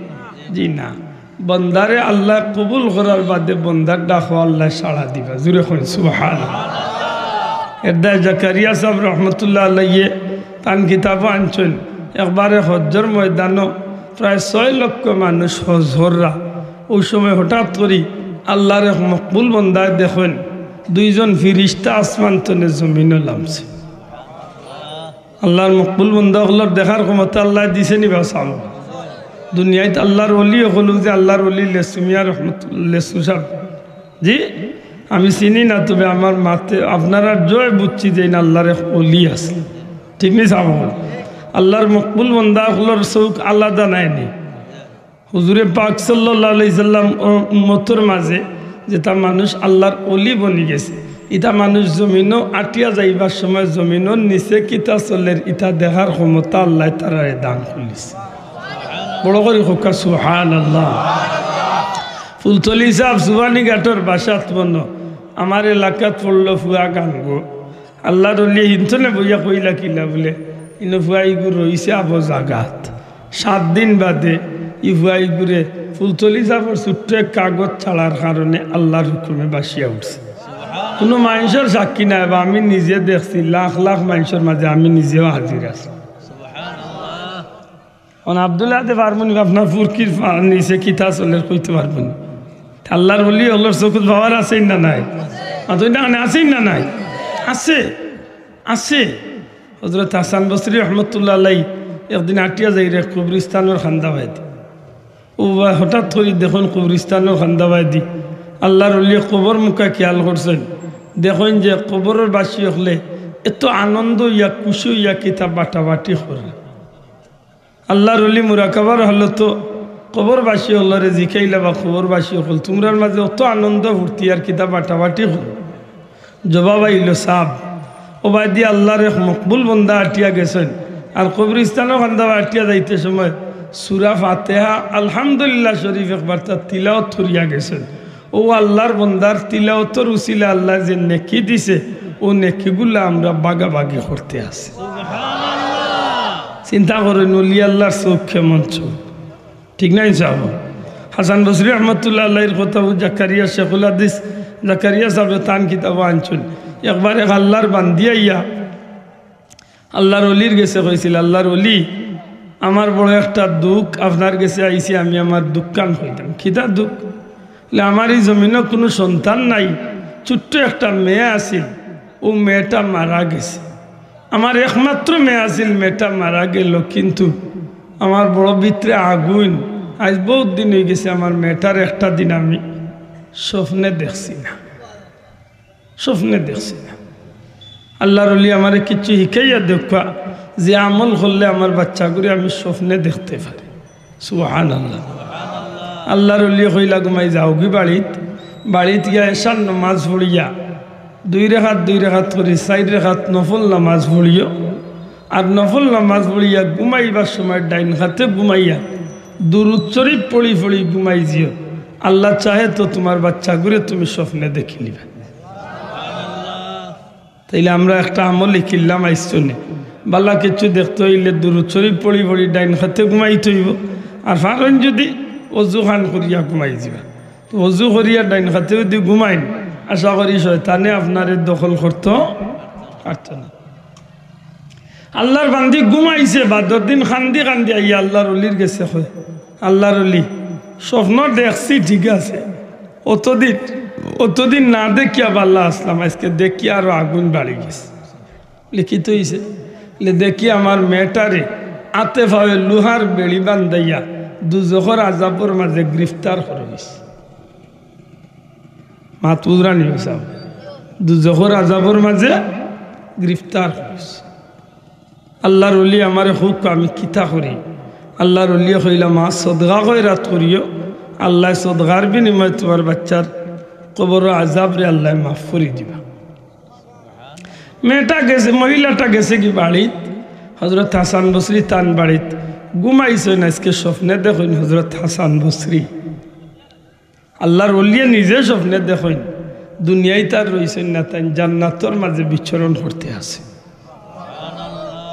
জি না। বন্দারে আল্লায় কবুল করার বাদে বন্দার ডাকো আল্লায় সাড়া দিবা। জুরে কইন সুবহানাল্লাহ। এরদায় জাকারিয়া সাব রহমতুল্লাহ আলাইহি তান কিতাবো আনছইন, একবারে হজ্জর ময়দানো প্রায় ছয় লক্ষ মানুষ হজ কররা। অউ সময় হঠাৎ করি আল্লার এক মকবুল বন্দায় দেখইন, দুইজন ফিরিস্তা আসমান তনে জমিনো লামছে। আল্লার মকবুল বন্দা অকলর দেখার ক্ষমতা আল্লায় দিছে নি বা সাব? দুনিয়াইত আল্লার অলি অকল, যে আল্লার অলি লেসু মিয়া রহমতুল্লাহ লেসু সাব, জি, আমি চিনি না, তবে আমার মাতে আপনারার জয় বুঝছি যে ইন আল্লার এক অলি আছে। ঠিক নি সাব? আল্লার মকবুল বন্দা অকলর চউখ আলাদা নায় নি? হুজুরে পাক সাল্লাল্লাহু আলাইহি সাল্লাম ও উম্মতর মাঝে যেতা মানুষ আল্লার অলি বনি গেছে, ইতা মানুষ জমিনো আটিয়া যাইবার সময় জমিনর নিচে কিতা চলের ইতা দেখার ক্ষমতা আল্লায় তারারে দান করিছে। বড় করি কউক্কা সুবহানাল্লাহ। ফুলতলি সাব সুবানীঘাটর বাসাত বনো, আমার এলাকাত পড়লো ফুয়া গানগো। আল্লার অলিয়ে হিনতনে বইয়া কইলা কিলা বুলে, ইনো ফুয়া ইগু রইছে আবো জাগাত। সাত দিন বাদে ই ফুয়া ইগুরে ফুলতলি সাবর ছোট্ট এক কাগজ ছাড়ার কারণে আল্লার হুকুমে বাচিয়া উঠছে। কুনু মানষর সাক্ষী নায় বা, আমি নিজে দেখছি, লাখ লাখ মানষর মাঝে আমি নিজেও হাজির আছি। অখন আব্দুল্লাহ দে পারবো নি, আপনার ফুরকির ফা-, নিচে কিতা চলের কইতে পারবো নি? আল্লার অলি অকলর চউখত পাওয়ার আছে না নাই? মাতইন না কেনে, আছে না নাই? আছে, আছে। হজরত হাসান বসরি রহমতুল্লাহ আলাই একদিন আটিয়া যাইরা কবরিস্তানর কান্দাবায়দি। অউ বা হঠাৎ করি দেখইন কবরিস্তানর কান্দাবায়দি আল্লার অলিয়ে কবর মুখা খিয়াল করছইন, দেখইন যে কবরর বাসি অকলে এত আনন্দ অইয়া খুশি অইয়া কিতা বাটাবাটি করে। আল্লার অলি মুরাকাবার হালতো কবরবাসী অকলরে জিকাইলা বা কবরবাসী অকল, তুমরার মাঝে অত আনন্দ ফুর্তি আর কিতা বাটাবাটি করো? জবাব আইলো, সাব, অউ বায়দি আল্লার এক মকবুল বন্দা আটিয়া গেছইন, আর কবরিস্তানর কান্দাবায় আটিয়া যাইতে সময় সূরা ফাতিহা, আলহামদুলিল্লাহ শরীফ একবার তারা তিলাওয়াত করিয়া গেছইন। অউ আল্লার বন্দার তিলাওয়াতর উছিলায় আল্লায় যে নেকি দিছে, অউ নেকিগুলা আমরা ভাগাভাগি করতে আছি। চিন্তা করইন, অলি আল্লার চউখ কেমন চউখ, ঠিক নায়নি সাব? হাসান বসরি রহমতুল্লাহ আলাইহির কথা, অউ জাকারিয়া শেখুল হাদিস জাকারিয়া সাবে তান কিতাবো আনছইন। একবার এক আল্লার বান্দি আইয়া আল্লার অলির গেছে কইছিল, "আল্লার অলি, আমার বড় একটা দুখ, আপনার গেছে আইছি, আমি আমার দুখখান কইতাম।" "কিতা দুখ?" বলে, "আমার ই জমিনো কুনু সন্তান নাই, ছোট্ট একটা মেয়ে আছিল, অউ মেয়েটা মারা গেছে। আমার একমাত্র মেয়ে আছিল, মেয়েটা মারা গেল, কিন্তু আমার বড় ভিতরে আগুইন, আইজ বউত দিন অইগেছে, আমার মেয়েটার একটা দিন আমি স্বপ্নে দেখছি না।" স্বপ্নে দেখছি না। আল্লার অলি, আমারে কিচ্ছু হিকাইয়া দেউক্কা, যে আমল করলে আমার বাইচ্চাগুরে আমি স্বপ্নে দেখতে পারি। সুবহানাল্লাহ। আল্লার অলিয়ে কইলা, "ঘুমাই যাওগি বাড়িত, বাড়িত গিয়া এশার নমাজ পড়িয়া দুই রেকাত দুই রেকাত করি চাইর রেকাত নফল নমাজ পড়িও, আর নফল নামাজ পড়িয়া ঘুমাইবার সময় ডাইন খাতে ঘুমাইয়া দুরুদ শরীফ পড়ি পড়ি ঘুমাই যিও। আল্লাহ চাহে তো তুমার বাচ্চাগুরে তুমি স্বপ্নে দেখিলিবা। তাইলে আমরা একটা আমল হিকিলাম আইজ থনে। বালা কিছু দেখতে অইলে দুরুদ শরীফ পড়ি পড়ি ডাইন খাতে ঘুমাইতে অইবো। আর পারইন যুদি অজু খান করিয়া ঘুমাই যিবা। তো অজু করিয়া ডাইন খাতে যুদি ঘুমাইন, আশা করি শয়তানে আপনারে দখল করতো পারতো না। আল্লার বান্দি ঘুমাইছে, বাদর দিন কান্দি কান্দি আইয়া আল্লার অলির গেছে কয়, "আল্লার অলি, স্বপ্ন দেখছি ঠিক আছে, অতদিন, অতদিন না দেখিয়া বালা আছলাম, আইজকে দেখিয়া আরো আগুন বাড়ি গেছে।" বলে, "কিতা অইছে?" বলে, "দেখি আমার মেয়েটারে আতে পাওয়ে লোহার বেড়ি বান্ধাইয়া দুজখর আজাবর মাঝে গ্রেফতার করা অইছে।" মাত বুঝরা নি বা সাব? দুজখর আজাবর মাঝে গ্রেফতার অইছে। আল্লার অলি আমারে কউক্কা আমি কিতা করি? আল্লার অলিয়ে কইলা, "মা, সদকা খয়রাত করিও, আল্লায় সদকার বিনিময়ে তুমার বাচ্চার কবরর আজাবরে আল্লায় মাফ করি দিবা।" মেয়েটা গেছে, মহিলাটা গেছেগি বাড়িত, হজরত হাসান বসরি তান বাড়িত ঘুমাইছইন, আইজকে স্বপ্নে দেখইন হজরত হাসান বসরি। আল্লার অলিয়ে নিজে স্বপ্নে দেখইন, দুনিয়াইত আর রইছইন না, তাইন জান্নাতর মাঝে বিচরণ করতে আছে।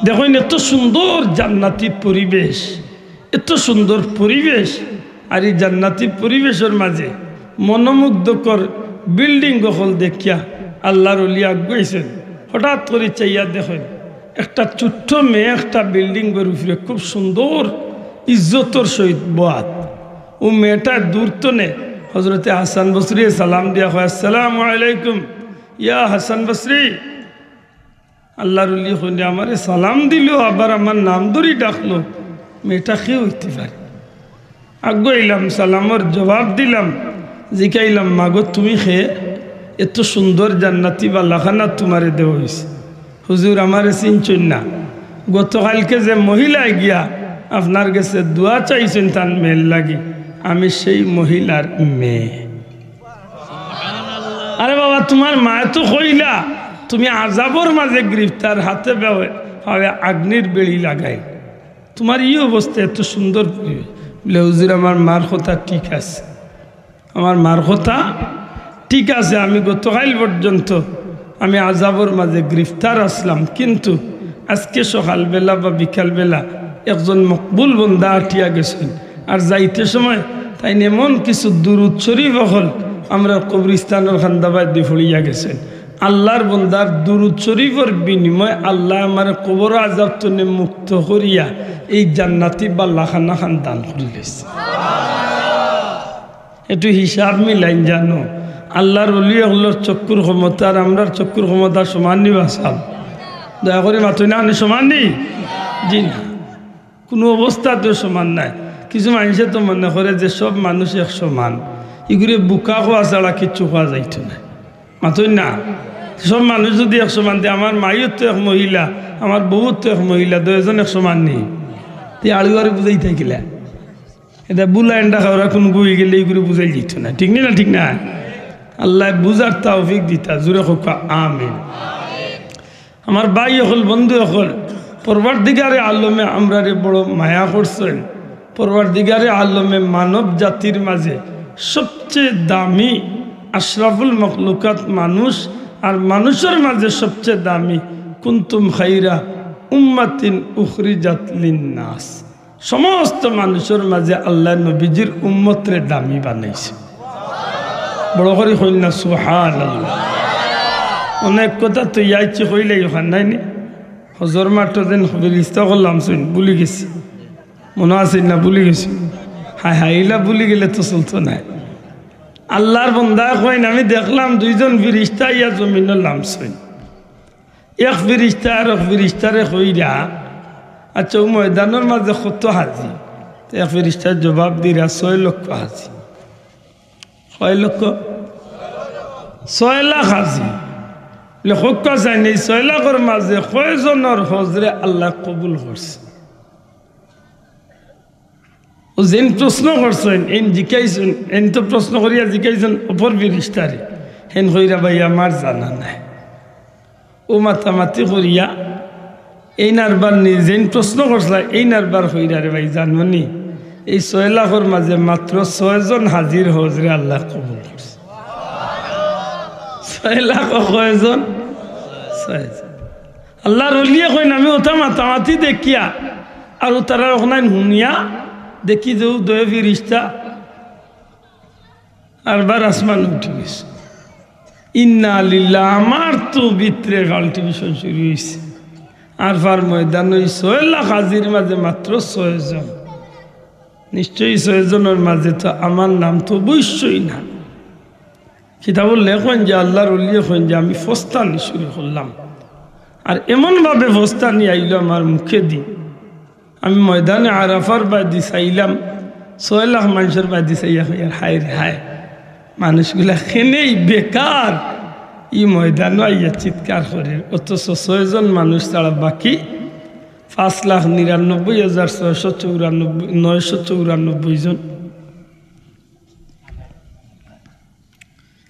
দেখইন, এত সুন্দর জান্নাতি পরিবেশ, এত সুন্দর পরিবেশ, আর ই জান্নাতি পরিবেশর মাঝে মনোমুগ্ধকর বিল্ডিং অকল দেখিয়া আল্লার অলি আগুয়াইছইন। হঠাৎ করি চাইয়া দেখইন, একটা ছোট্ট মেয়ে একটা বিল্ডিংর উপরে খুব সুন্দর ইজ্জতর সহিত বওয়াত। অউ মেয়েটা দূর থনে হজরতে হাসান বসরিয়ে সালাম দিয়া কয়, "আসসালামু আলাইকুম, ইয়া হাসান বসরি।" আল্লার অলি কইন, "আমারে সালাম দিলো, আবার আমার নাম ধরি ডাকলো, মেয়েটা কে অইতে পারে?" আগুয়াইলাম, সালামর জবাব দিলাম, জিকাইলাম, "মাগো, তুমি কে? এত সুন্দর জান্নাতি বালাখানা তুমারে দেওয়া অইছে।" "হুজুর, আমারে চিনছইন না? গতকাইলকে যে মহিলায় গিয়া আপনার গেছে দোয়া চাইছইন তান মেয়ের লাগি, আমি সেই মহিলার মেয়ে।" "আরে বাবা, তুমার মায়ে তো কইলা তুমি আজাবর মাঝে গ্রেফতার, আতে পাওয়ে, পাওয়ে আগ্নির বেড়ি লাগাই, তুমার ই অবস্থা, এত সুন্দর পরিবেশ।" বলে, "হুজুর, আমার মার কথা ঠিক আছে, আমার মার কথা ঠিক আছে, আমি গতকাইল পর্যন্ত আমি আজাবর মাঝে গ্রেফতার আছলাম, কিন্তু আইজকে সকালবেলা বা বিকালবেলা একজন মকবুল বন্দা আটিয়া গেছইন, আর যাইতে সময় তাইন এমন কিছু দুরুদ শরীফ অকল আমরার কবরিস্তানর কান্দাবায়দি পড়িয়া গেছইন। আল্লার বন্দার দুরুদ শরীফর বিনিময়ে আল্লায় আমারে কবরর আজাব থনে মুক্ত করিয়া এই জান্নাতি বালাখানা খান দান করিলাইছে।" একটু হিসাব মিলাইন জানো, আল্লার অলি অকলর চক্ষুর ক্ষমতা আর আমরার চক্ষুর ক্ষমতা সমান নি বা সাব? দয়া করি মাতইন না, সমান নি? জি না, কুনু অবস্থাতেও সমান নায়। কিছু মানষে তো মনে করে যে সব মানুষ এক সমান, ইগুরে বুকা কওয়া ছাড়া কিচ্ছু কওয়া যাইতো নায়। মাতইন না, সব মানুষ যুদি এক সমান, তে আমার মাইও তো এক মহিলা, আমার বউও তো এক মহিলা, দুইজন এক সমান নি? তে আড়ুয়ারে বুঝাই থাকিলা। এটা বুলা এন্ডা খাওয়ারা কুনগু অইগেলে ইগুরে বুঝাই যাইতো নায়, ঠিক নি না? ঠিক না? আল্লায় বুঝার তৌফিক দিতা, জুরে কউক্কা আমিন। আমার ভাই অকল, বন্ধু অকল, পরওয়ারদিগারে আলমে আমরারে বড় মায়া করছইন। পরওয়ারদিগারে আলমে মানব জাতির মাঝে সবচেয়ে দামি, আশরাফুল মখলুকাত মানুষ, আর মানুষর মাঝে সবচেয়ে দামি, কুনতুম খাইরা উম্মাতিন উখরিজাত লিন্নাস। সমস্ত মানুষর মাঝে আল্লায় নবীজির উম্মতরে দামি বানাইছে। বড় করি কইন না, সুবহানাল্লাহ। অনেক কথা তো ইয়াইছি কইলাই অখান নাই নি? হজর মাঠো যেন ফিরিস্তা করলাম শুন, ভুলি গেছি। মনো আছে না? ভুলি গেছি। হায় হায়, ইলা ভুলি গেলে তো চলতো নায়। আল্লার বন্দায় কইন, "আমি দেখলাম দুইজন ফিরিস্তা ইয়া জমিনো লামছইন।" এক ফিরিস্তা আর এক ফিরিস্তারে কইরা, "আচ্ছা, অউ ময়দানর মাঝে কত হাজি?" তো এক ফিরিস্তায় জবাব দিরা, "ছয় লক্ষ হাজি।" কয় লক্ষ? ছয় লাখ হাজি। লেখক চাইন, এই ছয় লাখর মাঝে কয়জনর হজরে আল্লায় কবুল করছে? অউ যেন প্রশ্ন করছইন, এইন জিকাইছইন, এইন তো প্রশ্ন করিয়া জিকাইছইন অপর ফিরিস্তারে, হেন কইরা, "ভাই, আমার জানা নাই।" অউ মাতামাতি করিয়া এইন আরবার নিজেইন প্রশ্ন করছলা, এইন আরবার কইরা রে ভাই, জানো নি, এই ছয় লাখর মাঝে মাত্র ছয়জন হাজির হজরে আল্লায় কবুল করছে। ছয় লাখ কয়জন? ছয়জন। আল্লার অলিয়ে কইন, আমি অতা মাতামাতি দেখিয়া আর অতারার অখান হুনিয়া দেখি যে উদয় ফিরিস্তা আরবার আসমান উঠি গেছে। ইন্না লিল্লাহ, আমার তো ভিতরে palpitation শুরু অইছে। আরফার ময়দানো ছয় লাখ হাজির মাঝে মাত্র ছয়জন। নিশ্চয়ই ছয়জনর মাঝে তো আমার নাম তো অবশ্যই না। কিতাবো লেখইন যে আল্লার অলিয়ে কইন যে আমি ফস্তানি শুরু করলাম, আর এমনভাবে ফস্তানি আইলো আমার মুখেদি, আমি ময়দানে আরাফার বায়দি চাইলাম, ছয় লাখ মানষর বায়দি চাইয়া কইয়ার, হায় রে হায়, মানুষগুলা কেনে বেকার ই ময়দানো আইয়া চিৎকার করের, অথচ ছয়জন মানুষ ছাড়া বাকি পাঁচ লাখ নিরানব্বই হাজার ছয়শো চৌরানব্বই, নয়শো চৌরানব্বই জন।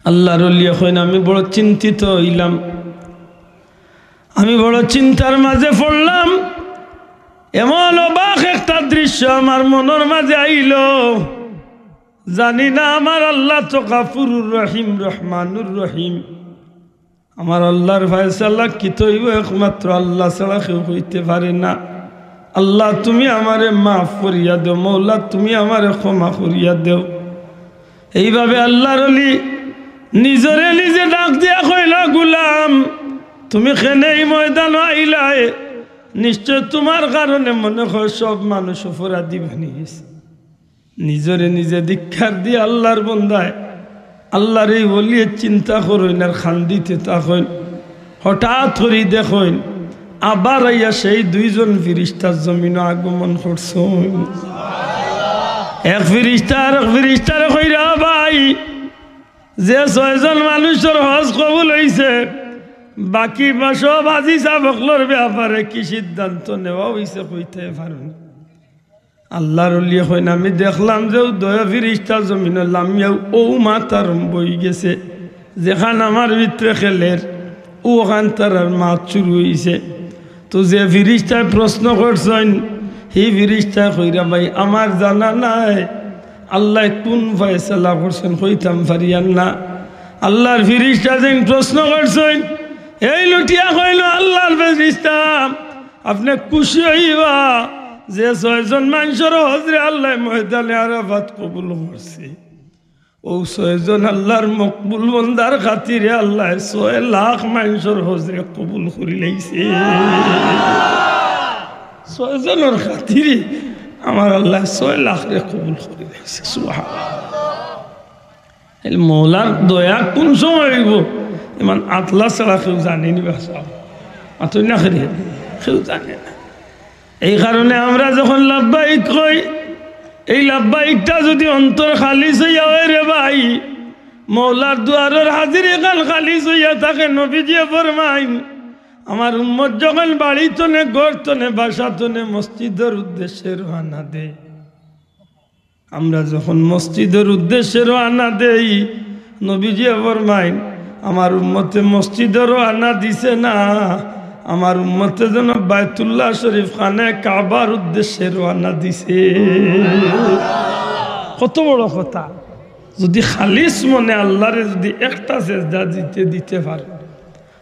আল্লার অলিয়ে কইন, আমি বড় চিন্তিত অইলাম, আমি বড় চিন্তার মাঝে পড়লাম। এমন অবাক একটা দৃশ্য আমার মনর মাঝে আইলো। জানি না আমার আল্লা তো গাফুরুর রহিম, রহমানুর রহিম। আমার আল্লার ফয়সালা কিতা অইবো, একমাত্র আল্লা ছাড়া কেউ কইতে পারে না। আল্লা, তুমি আমারে মাফ করিয়া দেও, মৌলা, তুমি আমারে ক্ষমা করিয়া দেও। এইভাবে আল্লার অলি নিজরে নিজে ডাক দিয়া কইলা, গুলাম, তুমি কেনে ই ময়দানো আইলায়? নিশ্চয় তুমার কারণে মনে হয় সব মানুষ অপরাধী বানি গেছে। নিজরে নিজে ধিক্কার দিয়া আল্লার বন্দায়, আল্লার এই অলিয়ে চিন্তা করইন আর কান্দিতে থাকইন। হঠাৎ করি দেখইন, আবার আইয়া সেই দুইজন ফিরিস্তা জমিনো আগমন করছইন। এক ফিরিস্তা আরক ফিরিস্তারে কইরা, ভাই, যে ছয়জন মানুষর হজ কবুল অইছে, বাকি বা সব হাজি সাব অকলর ব্যাপারে কি সিদ্ধান্ত নেওয়া অইছে কইতে পারইন? আল্লার অলিয়ে কইন, আমি দেখলাম যে উদয় ফিরিস্তা জমিনো লামিয়া অউ মাত আরম্ভ অইগেছে, যেখান আমার ভিতরে খেলের, অখান তারার মাত শুরু অইছে। তো যে ফিরিস্তায় প্রশ্ন করছইন, হি ফিরিস্তায় কইরা, ভাই, আমার জানা নাই আল্লায় কুন ফয়সালা করছইন, কইতাম পারিয়ার না। আল্লার ফিরিস্তা যেইন প্রশ্ন করছইন, এইন উঠিয়া কইলো, আল্লার ফিরিস্তা, আপনে খুশি অইবা যে ছয়জন মানষর হজরে আল্লায় ময়দানে আরাফাত কবুল করছে। অউ ছয়জন আল্লার মকবুল বন্দার খাতিরে আল্লায় ছয় লাখ মানষর হজরে কবুল করিলাইছে। ছয়জনর খাতিরে আমার আল্লায় ছয় লাখরে কবুল করিলাইছে। সুবহানাল্লাহ। এই মৌলার দয়া কুন সময় অইবো, ইমান আল্লা ছাড়া কেউ জানে নি বা? মাতইন না কেনে, কেউ জানে না। এই কারণে আমরা যখন লাব্বাইক কই, এই লাব্বাইকটা যুদি অন্তর খালিস অইয়া অয় রে ভাই, মৌলার দুয়ারর হাজিরিখান খালিস অইয়া থাকে। নবীজিয়ে ফরমাইন, আমার উম্মত যখন বাড়ি তনে, ঘর তনে, বাসা তনে মসজিদর উদ্দেশ্যে রওয়ানা দেয়, আমরা যখন মসজিদর উদ্দেশ্যে রওয়ানা দেই, নবীজিয়ে ফরমাইন, আমার উম্মতে মসজিদো রওয়ানা দিছে না, আমার উম্মতে যেন বায়তুল্লাহ শরীফ খানে কাবার উদ্দেশ্যে রওয়ানা দিছে। কত বড় কথা! যুদি খালিস মনে আল্লারে যুদি একটা সেজদা দিতে, দিতে পারে,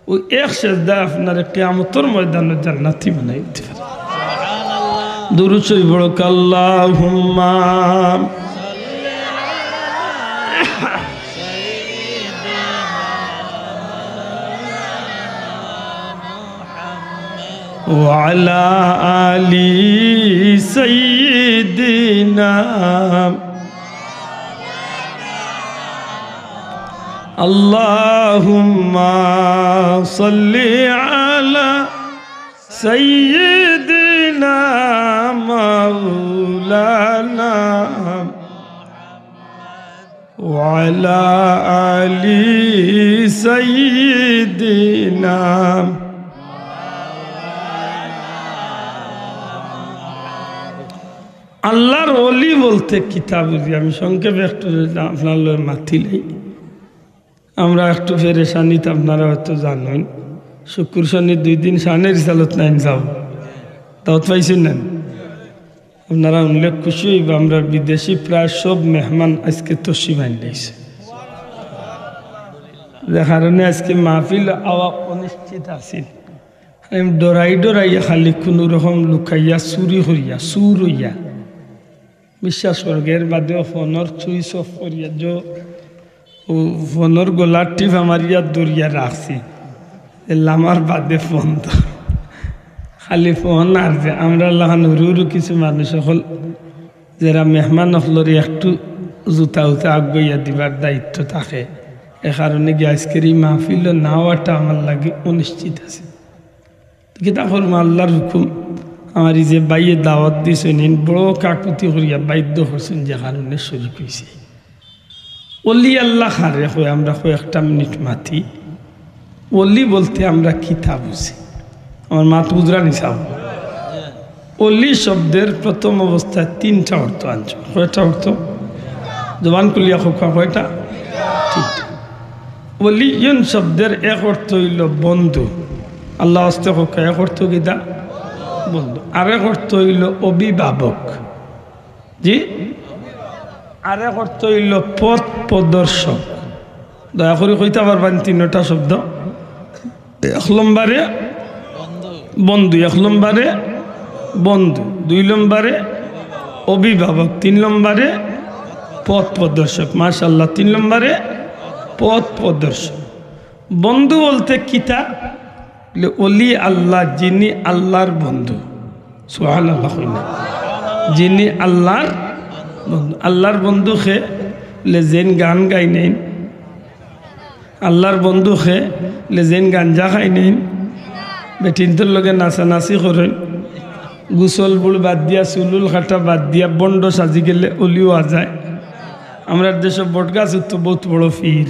অউ এক সেজদায় আপনারে কিয়ামতর ময়দানো জান্নাতি বানাই দিতে পারে। দুরূদ শরীফ পড়ো, আল্লাহুম্মা ওয়া আলা আলি সাইয়্যিদিনা। আল্লাহুম্মা সাল্লি আলা সাইয়্যিদিনা মাওলানা ওয়া আলা আলি সাইয়্যিদিনা। আল্লার ওলি বলতে কিতা বুঝি? আমি সংক্ষেপে একটু আপনার লগে মাতিলাই। আমরা একটু পেরেশানিত, আপনারা হয়তো জানইন, শুক্কুর শনি দুই দিন শানের রিসালত নাইন যাও। দাওয়াত পাইছইন না? আপনারা হুনলে খুশি অইবা, আমরার বিদেশি প্রায় সব মেহমান আইজকে তশরিফ আনলাইছে। যে কারণে আইজকে মাহফিল আওয়া অনিশ্চিত আছিল। আমি ডরাই ডরাইয়া খালি কুনু রকম লুকাইয়া চুরি করিয়া, চুর অইয়া, বিশ্বাস করউক্কা, এর বাদেও ফোনর switch off করিয়া যে ও ফোনর গলার টিপ আমার ইয়াত ধরিয়া রাখছি, এ লামার বাদে ফোন তো খালি ফোন। আর যে আমরার লাখান হুরু হুরু কিছু মানুষ অকল, যেরা মেহমান অকলরে একটু জুতা উতা আগুয়াইয়া দিবার দায়িত্ব থাকে, এ কারণে গিয়া আইজকের ই মাহফিলো না আওয়াটা আমার লাগি অনিশ্চিত আছে। কিতা করমু, আল্লার হুকুম। আমার ই যে ভাইয়ে দাওয়াত দিছইন, ইন বড় কাকুতি করিয়া বাধ্য করছইন, যে কারণে শরিক অইছি। অলি আল্লা কারে কয়, আমরা কয়েকটা মিনিট মাতি। অলি বলতে আমরা কিতা বুঝি? আমার মাত বুঝরা নি সাব? অলি শব্দের প্রথম অবস্থায় তিনটা অর্থ আনছে। কয়টা অর্থ? জবান খুলিয়া কউক্কা, কয়টা? তিনটা। অলিয়ুন শব্দের এক অর্থ অইলো বন্ধু। আল্লা আস্তে কউক্কা, এক অর্থ কিতা? বন্ধু। আরেক অর্থ অইলো অভিভাবক। জি? আরেক অর্থ অইলো পথ প্রদর্শক। দয়া করি কইতা পারবা নি তিনটা শব্দ? এক নম্বরে বন্ধু, এক নম্বরে বন্ধু, দুই নম্বরে অভিভাবক, তিন নম্বরে পথ প্রদর্শক। মাশাআল্লাহ, তিন নম্বরে পথ প্রদর্শক। বন্ধু বলতে কিতা? বলে, অলি আল্লা যিনি আল্লার বন্ধু। সুবহানাল্লাহ কইন না? যিনি আল্লার বন্ধু। আল্লার বন্ধু কে? বলে, যেইন গান গাইন এইন। আল্লার বন্ধু কে? বলে, যেইন গাঞ্জা খাইন এইন, বেটিন্তর লগে নাচানাচি করইন, গোসল বুড় বাদ দিয়া, চুল উল কাটা বাদ দিয়া, ভন্ড সাজি গেলে অলি অওয়া যায়। আমরার দেশো বটগাছ উঠতো বউত বড় পীর,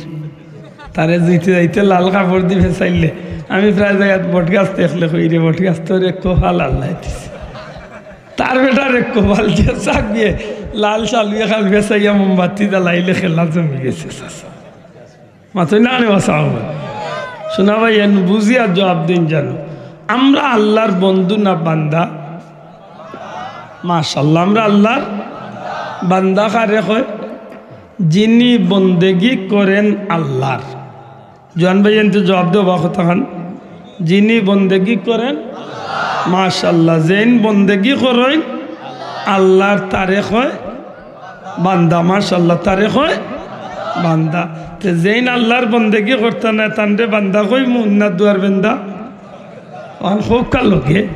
তারে যাইতে যাইতে লাল কাপড় দি ফেছাইলে, আমি প্রায় জাগাত বটগাছ দেখলে কই, "রে বটগাছ, তোর এক কপাল আল্লায় দিছে।" তার বেটার এক কপাল দিয়া চাক দিয়া লাল শালু এখান ফেছাইয়া মোমবাতি জ্বালাইলে খেলা জমি গেছে, চাচা। মাতইন না রে বাবা। শোনা ভাই, এন বুঝিয়া জবাব দিন জানো। আমরা আল্লার বন্ধু না বান্দা? মাশাআল্লাহ, আমরা আল্লার বান্দা। কারে কয়? যিনি বন্দেগি করেন আল্লার। জোয়ান ভাই, এনতে জবাব দেও বা কথাখান। যিনি বন্দেগি করেন, মাশাআল্লাহ, যেইন বন্দেগি করইন আল্লার, তারে কয় বান্দা। মাশাআল্লাহ, তারে কয় বান্দা। তে যেইন আল্লার বন্দেগি করতা নায়, তানরে বান্দা কইমু না দুয়ার বেন্দা? অখন কউক্কা লগে।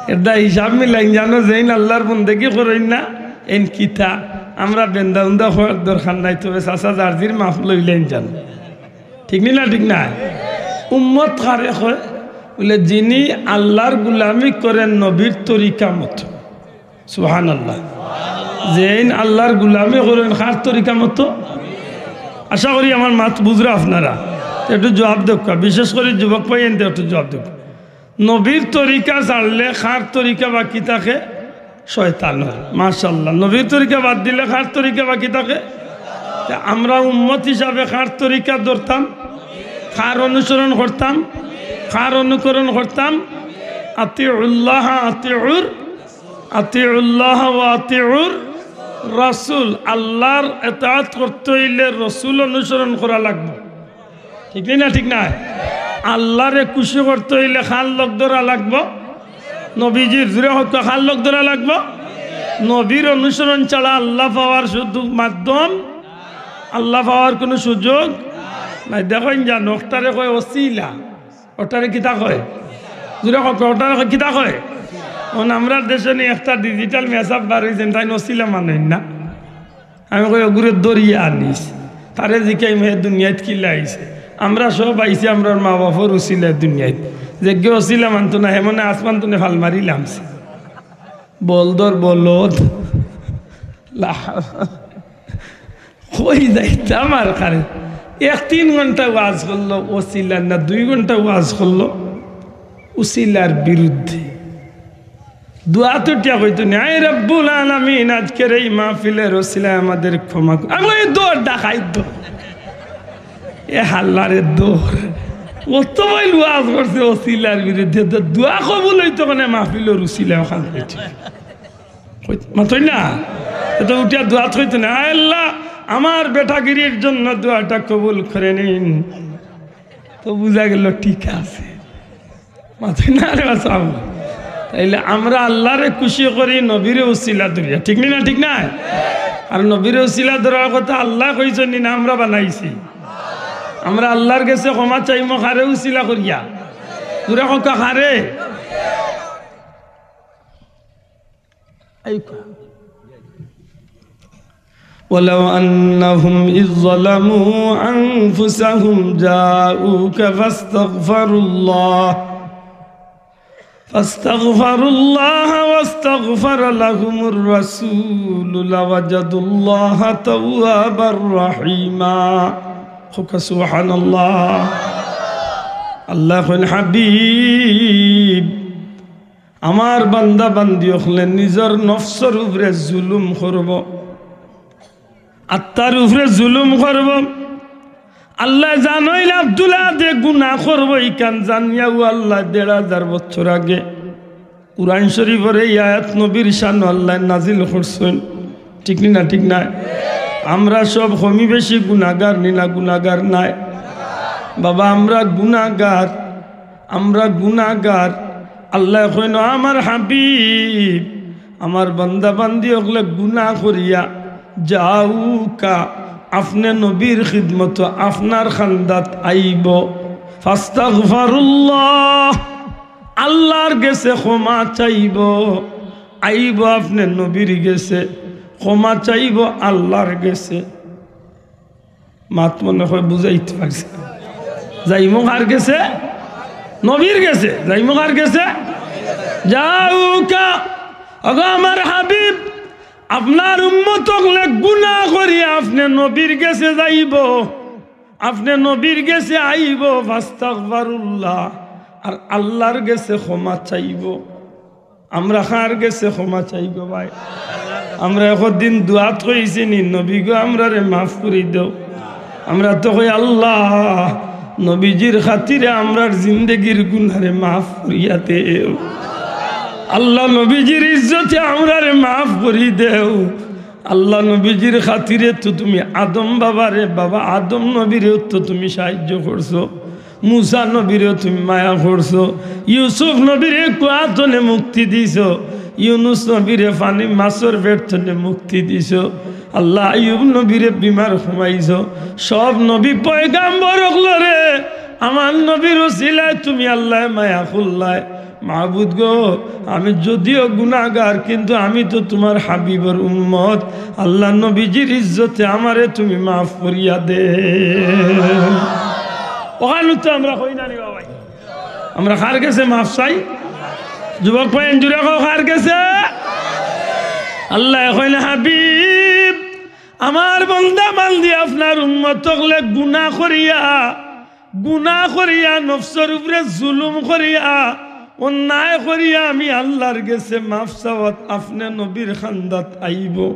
এরদা হিসাব মিলাইন জানো, যেইন আল্লার বন্দেগি করইন না, এইন কিতা? আমরা বেন্দা উন্দা কওয়ার দরকার নাই, তবে চাচা যার যির মাফ লইলাইন জানো। ঠিক নি না? ঠিক না? উম্মত কারে কয়? বলে, যিনি আল্লার গুলামি করেন নবীর তরিকা মতো। সুবহানাল্লাহ। যেইন আল্লার গুলামি করইন কার তরিকা মতো? আশা করি আমার মাত বুঝরা আপনারা। একটু জবাব দেউক্কা, বিশেষ করি যুবক ভাই, এনতে একটু জবাব দেউক্কা। নবীর তরিকা ছাড়লে কার তরিকা বাকি থাকে? শয়তানর। মাশাআল্লাহ। নবীর তরিকা বাদ দিলে কার তরিকা বাকি থাকে? তে আমরা উম্মত হিসাবে কার তরিকা ধরতাম? কার অনুসরণ করতাম? কার অনুকরণ করতাম? আতিউল্লাহ, আতিউর, আতিউল্লাহ ওয়া আতিউর রাসূল। আল্লার এতাআত করতে অইলে রসুল অনুসরণ করা লাগবো। ঠিক নি না? ঠিক না? আল্লারে খুশি করতে অইলে কার লগ ধরা লাগবো? নবীজির। জুরে কউক্কা, কার লগ ধরা লাগবো? নবীর অনুসরণ ছাড়া আল্লা পাওয়ার শুধু মাধ্যম, আল্লা পাওয়ার কুনু সুযোগ নাই। দেখইন জানো, অটারে কয় অছিলা। অটারে কিতা কয়? জুরে কউক্কা, অটারে কয় কিতা কয়? অখন আমরার দেশো নি একটা digital মেসাব বার অইছে, তাইন অছিলা মানইন না। আমি কই, "অগুরে ধরিয়া আনিস, তারে জিকাইমু হে দুনিয়াত কিলা আইছে।" আমরা সব আইছি আমরার মা বাফর উছিলায় দুনিয়াত। যেগিয়ে অছিলা মানতো না, হে মনে আসমান তুনে ফাল মারি লামছে। বলদর বলদ। লা-, কই যাইতাম আর কারে? এক তিন ঘন্টা ওয়াজ করলো অছিলার না, দুই ঘন্টা ওয়াজ করলো অছিলার বিরুদ্ধে। দোয়াত উঠিয়া কইতো নি, "আয় রব্বুল আলামিন, আজকের এই মাহফিলের ওসিলায় আমাদের ক্ষমা কর।" আমি কই, "দৌড় ডাকাইত দৌড়, এ হাল্লারে দৌড়।" কত ভাই ওয়াজ করছে উছিলার বিরুদ্ধে, তো দোয়া কবুল অইতো কেনে মাহফিলর উছিলায় অখান কইতে। কইত-, মাতইন না? এ তো উঠিয়া দোয়াত কইতো না, "আয় আল্লাহ, আমার বেটাগিরির জন্য দোয়াটা কবুল করে নিন।" তো বুঝা গেল ঠিক আছে। মাতইন না রে বাবা। তাইলে আমরা আল্লাহরে খুশি করি নবীরে উছিলা ধরিয়া, ঠিক নি না? ঠিক নায়? আর নবীরে উছিলা ধরার কথা আল্লায় কইছইন নি না আমরা বানাইছি? আমরা আল্লাহর গেছে ক্ষমা চাইমু কারে উছিলা করিয়া? জুরে কউক্কা কারে? এই কউক্কা। ولو أنهم إذ ظلموا أنفسهم جاءوك فاستغفروا الله فاستغفروا الله واستغفر لهم الرسول لوجدوا الله توابا رحيما. কউক্কা সুবহানাল্লাহ। আল্লায় কইন, হাবিব, আমার বান্দা বান্দি অকলে নিজর নফসর উপরে জুলুম করবো, আত্মার উপরে জুলুম করবো। আল্লায় জানইন আব্দুল আহাদে গুনা করবো, ইখান জানিয়াউ আল্লায় দেড় হাজার বছর আগে কুরআন শরীফর এই আয়াত নবীর শানো আল্লায় নাজিল করছইন। ঠিক নি না? ঠিক নায়? আমরা সব কমি বেশি গুনাগার নি না গুনাগার নায়? বাবা, আমরা গুনাগার, আমরা গুনাগার। আল্লায় কইন, "আমার হাবিব, আমার বান্দা বান্দি অকলে গুনা করিয়া যাউকা, আপনে নবীর খিদমতো আপনার খান্দাত আইবো, ফাস্তাগফারুল্লাহ, আল্লাহর গেছে ক্ষমা চাইবো, আইবো আপনে নবীর গেছে, ক্ষমা চাইবো আল্লাহর গেছে।" মাত মনে অয় বুঝাইতে পারছি না। যাইমু কার গেছে? নবীর গেছে। যাইমু কার গেছে? যাউকা। ওগো আমার হাবিব, আপনার উম্মত অকলে গুনা করি আপনে নবীর গেছে যাইবো, আপনে নবীর গেছে আইবো, ফাস্তাগফারুল্লাহ, আর আল্লাহর গেছে ক্ষমা চাইবো। আমরা কার গেছে ক্ষমা চাই গো ভাই? আমরা একদিন দোয়াত কইছি নি, "নবী গো, আমরারে মাফ করি দেও"? আমরা তো কই, "আল্লাহ, নবীজির খাতিরে আমরার জিন্দেগির গুনারে মাফ করিয়া দেও। আল্লাহ, নবীজির ইজ্জতে আমরারে মাফ করি দেও।" আল্লাহ, নবীজির খাতিরে তো তুমি আদম বাবারে, বাবা আদম নবীরেও তো তুমি সাহায্য করছো। মুসা নবীরেও তুমি মায়া করছো, ইউসুফ নবীরে কুয়াতনে মুক্তি দিছো, ইউনুস নবীরে পানি মাছর পেট তনে মুক্তি দিছো, আল্লাহ আইয়ুব নবীরে বিমার কমাইছো। সব নবী পয়গাম্বর অকলরে আমার নবীর উছিলায় তুমি আল্লায় মায়া করলায়। মাবুদ গো, আমি যদিও গুনাগার, কিন্তু আমি তো তুমার হাবিবর উম্মত। আল্লাহ নবীজির ইজ্জতে আমারে তুমি মাফ করিয়া দেও। অখানউ তো আমরা কই না নি বাবাই? আমরা কার গেছে মাফ চাই? যুবক ভাই, জুরে কও, কার গেছে? আল্লায় কইন, হাবিব, আমার বন্দা বান্দি আপনার উম্মত অকলে গুনা করিয়া, গুনা করিয়া, নফসর উপরে জুলুম করিয়া, অন্যায় করিয়া আমি আল্লাহর গেছে মাফ চাওয়াত আপনে নবীর খান্দাত আইবো।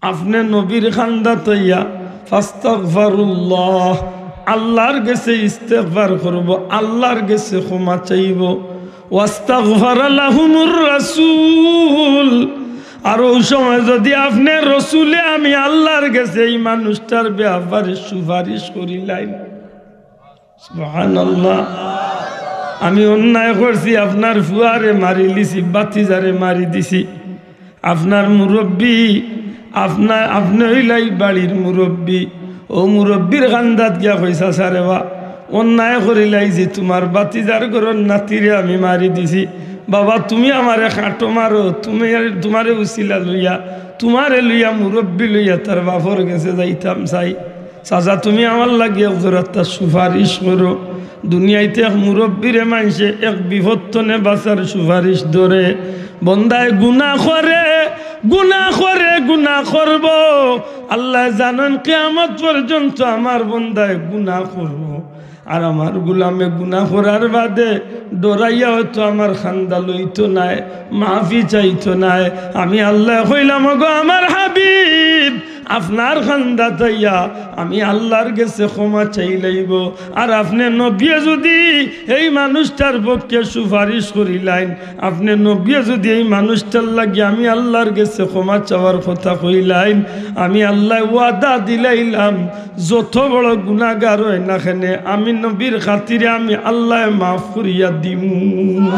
আপনে নবীর খান্দাত আইয়া ফাস্তাগফারুল্লাহ, আল্লাহর গেছে ইস্তেগফার করবো, আল্লাহর গেছে ক্ষমা চাইবো। ওয়াস্তাগফারা লাহুমুর রাসূল, আর অউ সময় যুদি আপনে রসুলে আমি আল্লাহর গেছে ই মানুষটার ব্যাপারে সুপারিশ করিলাইন, সুবহানাল্লাহ। আমি অন্যায় করছি, আপনার ফুয়ারে মারিলিছি, ভাতিজারে মারি দিছি, আপনার মুরব্বি, আপনার, আপনে অইলা ই বাড়ির মুরব্বি, অউ মুরব্বির খান্দাত গিয়া কইছা, "চাচা রে বা, অন্যায় করিলাইছি, তুমার ভাতিজার ঘরর নাতিরে আমি মারি দিছি, বাবা তুমি আমারে কাটো মারো, তুমি, তুমারে উছিলা লইয়া, তুমারে লইয়া মুরব্বি লইয়া তার বাপর গেছে যাইতাম চাই।" চাচা, তুমি আমার লাগি এক জোড়াত তার সুপারিশ করো। দুনিয়াইতে এক মুরব্বিরে মানষে এক বিপদ তনে বাঁচার সুপারিশ ধরে। বন্দায় গুনা করে, গুনা করে, গুনা করবো। আল্লায় জানইন কিয়ামত পর্যন্ত আমার বন্দায় গুনা করবো। আর আমার গুলামে গুনা করার বাদে ডরাইয়া অয়তো আমার খান্দা লইতো নায়, মাফি চাইতো নায়। আমি আল্লায় কইলাম, ওগো আমার হাবিব, আপনার খান্দাত আইয়া আমি আল্লার গেছে ক্ষমা চাইলাইবো। আর আপনে নবিয়ে যুদি এই মানুষটার পক্ষে সুপারিশ করিলাইন, আপনে নবিয়ে যুদি এই মানুষটার লাগি আমি আল্লার গেছে ক্ষমা চাওয়ার কথা কইলাইন, আমি আল্লায় ওয়াদা দিলাইলাম, যত বড় গুনাগার অয় না কেনে, আমি নবীর খাতিরে আমি আল্লায় মাফ করিয়া দিমু।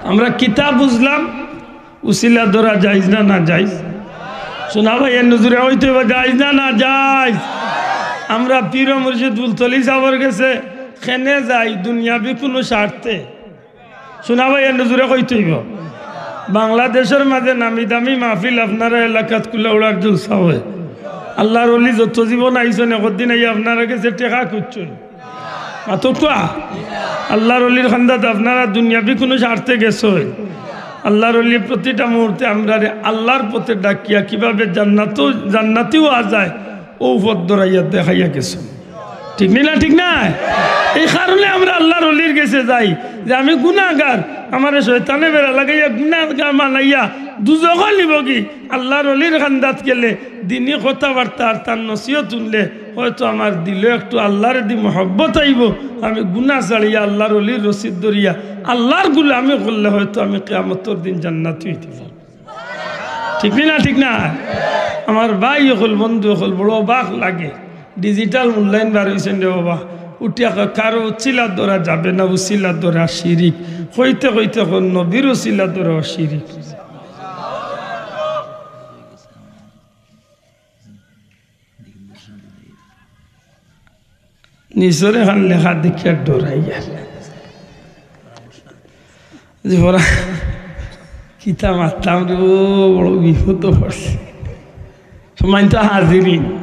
আমরা কিতা বুঝলাম? উসিলা ধরা জায়েজ না নাজায়েজ? শোনা ভাই, এর নজরে হইতে হবে জায়েজ না নাজায়েজ? আমরা পীর ও মুর্শিদ ফুলতলি সাবর গেছে কেনে যাই? দুনিয়াবি কুনু স্বার্থে। শোনা ভাই, এর নজরে কইতে হইব। বাংলাদেশর মাঝে নামি দামি মাহফিল আপনারা এলাকাত কুলাউড়ার জলসা অয়। আল্লার অলি যত জীবন আইছইন, একদিন আইয়া আপনারা গেছে টেকা খুঁজছইন। মাতউক্কা। আল্লার অলির খান্দাত আপনারা দুনিয়াবি কুনু স্বার্থে গেছইন? আল্লার অলি প্রতিটা মুহূর্তে আমরারে আল্লার পথে ডাকিয়া কিভাবে জান্নাতও, জান্নাতিও আ যায়, ও পথ ধরাইয়া দেখাইয়া গেছইন। ঠিক নি না? ঠিক না? এই কারণে আমরা আল্লার অলির গেছে যাই যে আমি গুনাগার, আমারে শয়তানে বেড়া লাগাইয়া গুনাগার বানাইয়া দুজখো নিবগি। আল্লার অলির খান্দাত গেলে দিনি কথাবার্তা আর তার নসিহত হুনলে হয়তো আমার দিলো একটু আল্লারে দি মহব্বত আইবো। আমি গুনা ছাড়িয়া আল্লার অলির রশিদ ধরিয়া আল্লার গুলামি করলে হয়তো আমি কিয়ামতর দিন জান্নাতি অইতে পারবো। ঠিক নি না? ঠিক না? আমার ভাই অকল, বন্ধু অকল, বড় অবাক লাগে। Digital মূল্যায়ন বার অইছে রে বাবা। উঠিয়া কয়, "কারো উছিলা ধরা যাবে না, উছিলা ধরা শিরিক।" কইতে কইতে কয়, "নবীর উছিলা ধরা শিরিক।" নিচর এখান লেখা দেখিয়া ডরাইয়া যে ওরা কিতা মাততাম রে, ও বড় বিপদ পড়ছে। সম্মানিত হাজিরিন,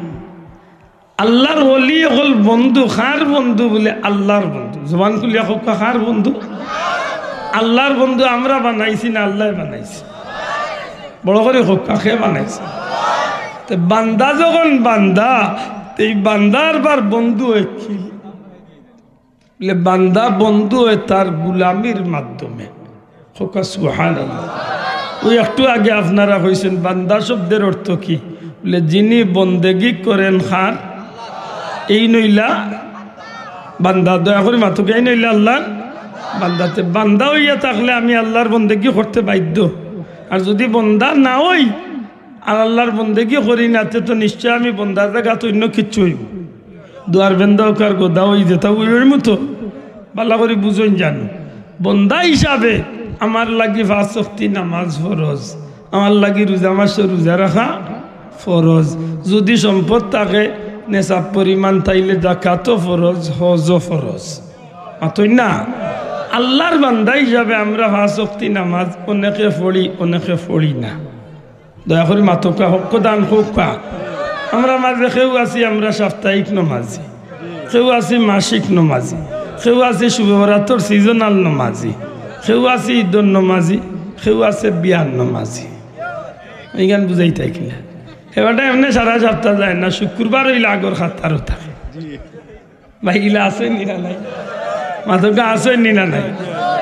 আল্লার অলি অকল বন্ধু, কার বন্ধু? বলে আল্লার বন্ধু। জবান খুলিয়া কউক্কা, কার বন্ধু? আল্লার বন্ধু। আমরা বানাইছি না, আল্লায় বানাইছে? বড় করি কউক্কা, কে বানাইছে? তে বান্দা যখন বান্দা, তে এই বান্দার বার বন্ধু অয় কি? বলে, বান্দা বন্ধু অয় তার গুলামির মাধ্যমে। কউক্কা সুবহানাল্লাহ। ওই একটু আগে আপনারা কইছইন, বান্দা শব্দের অর্থ কি? বলে, যিনি বন্দেগি করেন কার, এইন অইলা বান্দা। দয়া করি মাতউক্কা, এইন অইলা আল্লার বান্দা। তে বান্দা অইয়া থাকলে আমি আল্লার বন্দেগি করতে বাধ্য। আর যুদি বন্দা না অই, আর আল্লার বন্দেগি করি না, তে তো নিশ্চয় আমি বন্দার জাগাত অইন্য কিচ্ছু অইমু। দুয়ার বেন্দা অউক আর গদা অই যেতা অইমু তো। ভালা করি বুঝইন জানো। বন্দা হিসাবে আমার লাগি পাঁচ ওয়াক্তি নামাজ ফরজ, আমার লাগি রোজা মাসো রোজা রাখা ফরজ। যুদি সম্পদ থাকে নেশাব পরিমাণ, তাইলে জাকাতও ফরজ, হজও ফরজ। মাতইন না? আল্লার বান্দা হিসাবে আমরা পাঁচ ওয়াক্তি নামাজ অনেকে পড়ি, অনেকে পড়ি না। দয়া করি মাতউক্কা, হক্ক দান কউক্কা। আমরা মাঝে কেউ আছি আমরা সাপ্তাহিক নমাজি, কেউ আছি মাসিক নমাজি, কেউ আছি শবে বরাতর seasonal নমাজি, কেউ আছি ইদর নমাজি, কেউ আছে বিয়ার নমাজি। ইখান বুঝাইতায় কিনা? এবারটা এমনে সারা সাপ্তা যায় না, শুক্রবার অইলে আগর কাতারো থাকে। ভাই, ইলা আছইন নি না নাই? মাতউক্কা, আছইন নি না নাই?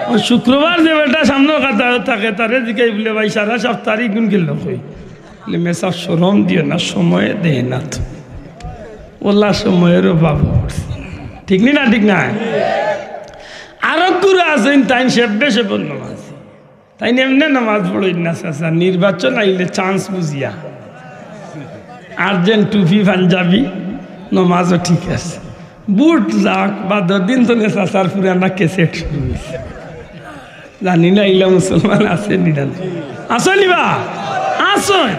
ও শুক্রবার যে বেটা সামনে কাতারো থাকে, তারে জিগাই বলে, "ভাই, সারা সাপ্তার ইগুন গেল কই?" বলে, "মেসাব, শরম দিও না, সময়ে দেয় না তো।" ওলা সময়ের অভাব অইছে। ঠিক নি না? ঠিক না? আরক গুরু আছইন, তাইন সেব্বে সেবর নমাজি। তাইন এমনে নমাজ পড়ইন না চাচা, নির্বাচন আইলে chance বুঝিয়া। Urgent টুপি পাঞ্জাবি, নমাজও ঠিক আছে। ভোট যাক, বাদর দিন তো নে চাচার পুরানা cassette শুরু অইছে। জানি না ইলা মুসলমান আছইন নি না নাই। আছইন নি বা? আছইন।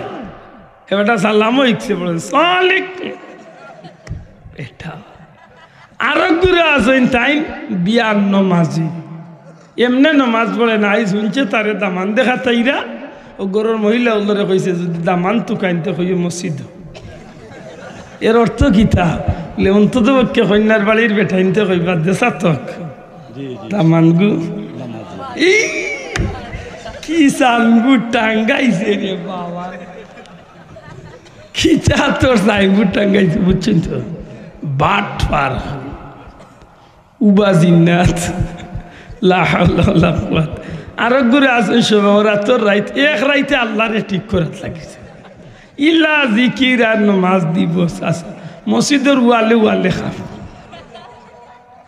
এ বেটা সালামও হিকছে, বলে, "সালাম আলাইকুম।" এটা। আরক গুরু আছইন, তাইন বিয়ার নমাজি। এমনে নমাজ পড়ে না, আইজ হুনছে তারে দামান দেখাত আইরা, ও ঘরর মহিলা অকলরে কইছে, "যুদি দামান তুকাইন তে কইও মসজিদো।" এর অর্থ কিতা? বলে, অন্তত পক্ষে কইন্যার বাড়ির বেটাইন্তে কইবা, "দেশা তক দামানগু।" ই, কি সানগু টাঙ্গাইছে রে বাবা। কিতা তোর সাইনবোর্ড টাঙ্গাইছে, বুঝছইন তো? বাটপার। উবা জিন্নাত। লা হাওলা ওয়ালা কুওয়াতা। আরক গুরে আছইন শবে বরাতর রাইত, এক রাইতে আল্লারে ঠিক করাত লাগিছে। ইলা জিকির আর নমাজ দিবস আছে। মসজিদর ওয়ালে ওয়ালে খাপ।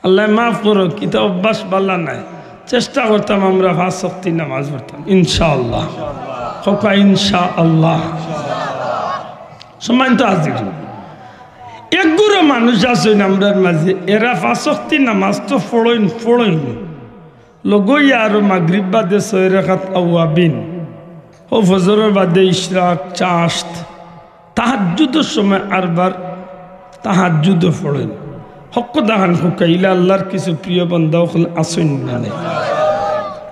আল্লায় মাফ করউক, ইতা অভ্যাস বালা নায়। চেষ্টা করতাম আমরা পাঁচ ওয়াক্তি নামাজ পড়তাম, ইনশাআল্লাহ। কউক্কা ইনশাআল্লাহ। সম্মানিত হাজিরিন, এক গুরু মানুষ আছইন আমরার মাঝে, এরা পাঁচ ওয়াক্তি নামাজ তো পড়ইন, পড়ইন, লগইয়া আরো মাগরিব বাদে ছয় রাকাত আওয়াবিন, অউ ফজরর বাদে ইশরাক, চাশত, তাহাজ্জুদর সময় আরবার তাহাজ্জুদও পড়ইন। হক কথা খান কউক্কা, ইলা আল্লার কিছু প্রিয় বান্দা অকল আছইন না নি?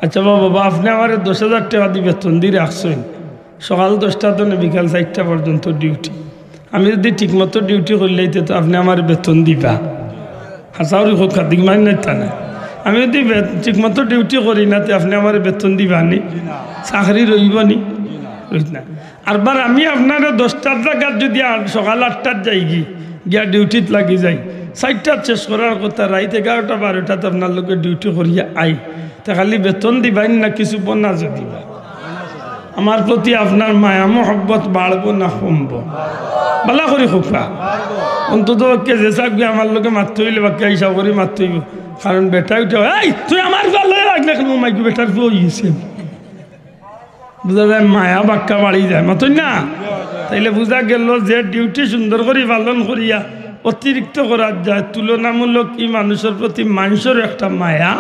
আচ্ছা বাবা, বাবা, আপনে আমারে দশ হাজার টেকা দি বেতন দি রাখছইন, সকাল দশটা থনে বিকাল চাইরটা পর্যন্ত ডিউটি। আমি যুদি ঠিকমতো ডিউটি করিলাই তে তো আপনে আমারে বেতন দিবা? হাছা করি কউক্কা, দিক মাইন নাই তা না। আমি যুদি বে-, ঠিকমতো ডিউটি করি না তে আপনে আমারে বেতন দিবা নি? চাকরি রইবো নি? রইত না। আরবার আমি আপনারে দশটার জাগাত যুদি আর সকাল আটটাত যাইগি, গিয়া ডিউটিত লাগি যাই, চাইরটাত শেষ করার কথা, রাইত এগারোটা বারোটাত আপনার লগে ডিউটি করিয়া আই, তে খালি বেতন দিবাইন না কিছু বোনাস দিবা? আমার প্রতি আপনার মায়া মহব্বত বাড়বো না কমবো? বালা করি কউক্কা। অন্তত পক্ষে যে সাবগি আমার লগে মাততে অইলে বাক্কা হিসাব করি মাততে অইবো। কারণ বেটা উঠে, "এই, তুই আমার ভালো লাগলে কেন?" মাইকু বেটার পুয়া অইগেছে। বুঝা যায় মায়া বাক্কা বাড়ি যায়, মাতইন না? তাইলে বুঝা গেল যে ডিউটি সুন্দর করি পালন করিয়া অতিরিক্ত করার যায়, তুলনামূলক ই মানুষর প্রতি মানষর একটা মায়া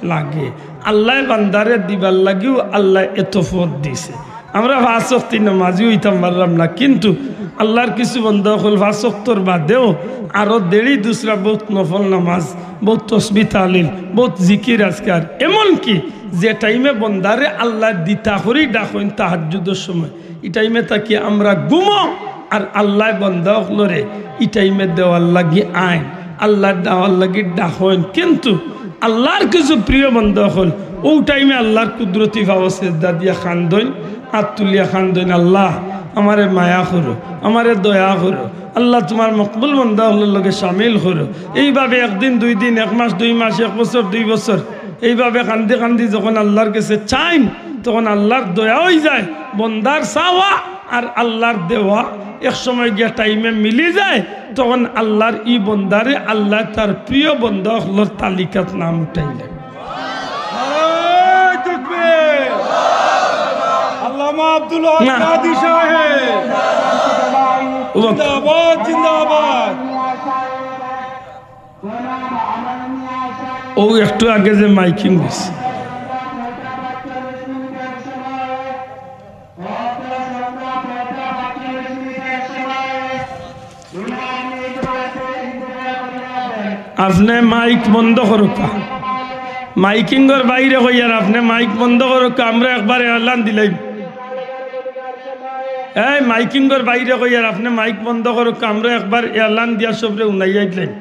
লাগে। আল্লায় বান্দারে দিবার লাগিও আল্লায় এত পথ দিছে। আমরা পাঁচ ওয়াক্তি নামাজি অইতাম পারলাম না, কিন্তু আল্লার কিছু বান্দা অকল পাঁচ ওয়াক্তর বাদেও আরো দেড়ি দুসরা বউত নফল নামাজ, বউত তসবি তাহলিল, বউত জিকির আজকার, এমনকি যে টাইমে বন্দারে আল্লায় দিতা করি ডাকইন তাহাজ্জুদর সময়, ই টাইমে থাকি আমরা ঘুমো আর আল্লায় বন্দা অকলরে ই টাইমে দেওয়ার লাগি আইন, আল্লায় দেওয়ার লাগি ডাকইন। কিন্তু আল্লার কিছু প্রিয় বন্দা অকল অউ টাইমে আল্লার কুদরতি পাও সেজদা দিয়া কান্দইন, আত তুলিয়া কান্দইন, "আল্লাহ, আমারে মায়া করো, আমারে দয়া করো, আল্লাহ তুমার মকবুল বন্দা অকলর লগে শামিল করো।" এইভাবে একদিন, দুই দিন, এক মাস, দুই মাস, এক বছর, দুই বছর, এইভাবে কান্দি কান্দি যখন আল্লার গেছে চাইন, তখন আল্লার দয়া অইযায়। বন্দার চাওয়া আর আল্লার দেওয়া এক সময় গিয়া টাইমে মিলি যায়, তখন আল্লার ই বন্দারে আল্লায় তার প্রিয় বন্দা অকলর তালিকাত নাম উঠাইলে। নারায়ে তাকবীর। আল্লামা আব্দুল হক না। কাদরি সাহেব। ও বাবা। জিন্দাবাদ, জিন্দাবাদ। ও একটু আগে যে মাইকিং হইছে। আপনে মাইক বন্ধ করউক্কা। মাইকিংর বাইরে কইয়ার আপনে মাইক বন্ধ করউক্কা, আমরা একবার এলান দিলাইমু। এই মাইকিংর বাইরে কইয়ার আপনে মাইক বন্ধ করউক্কা, আমরা একবার এলান দিয়া সবরে উনাইয়া দিলাইমু।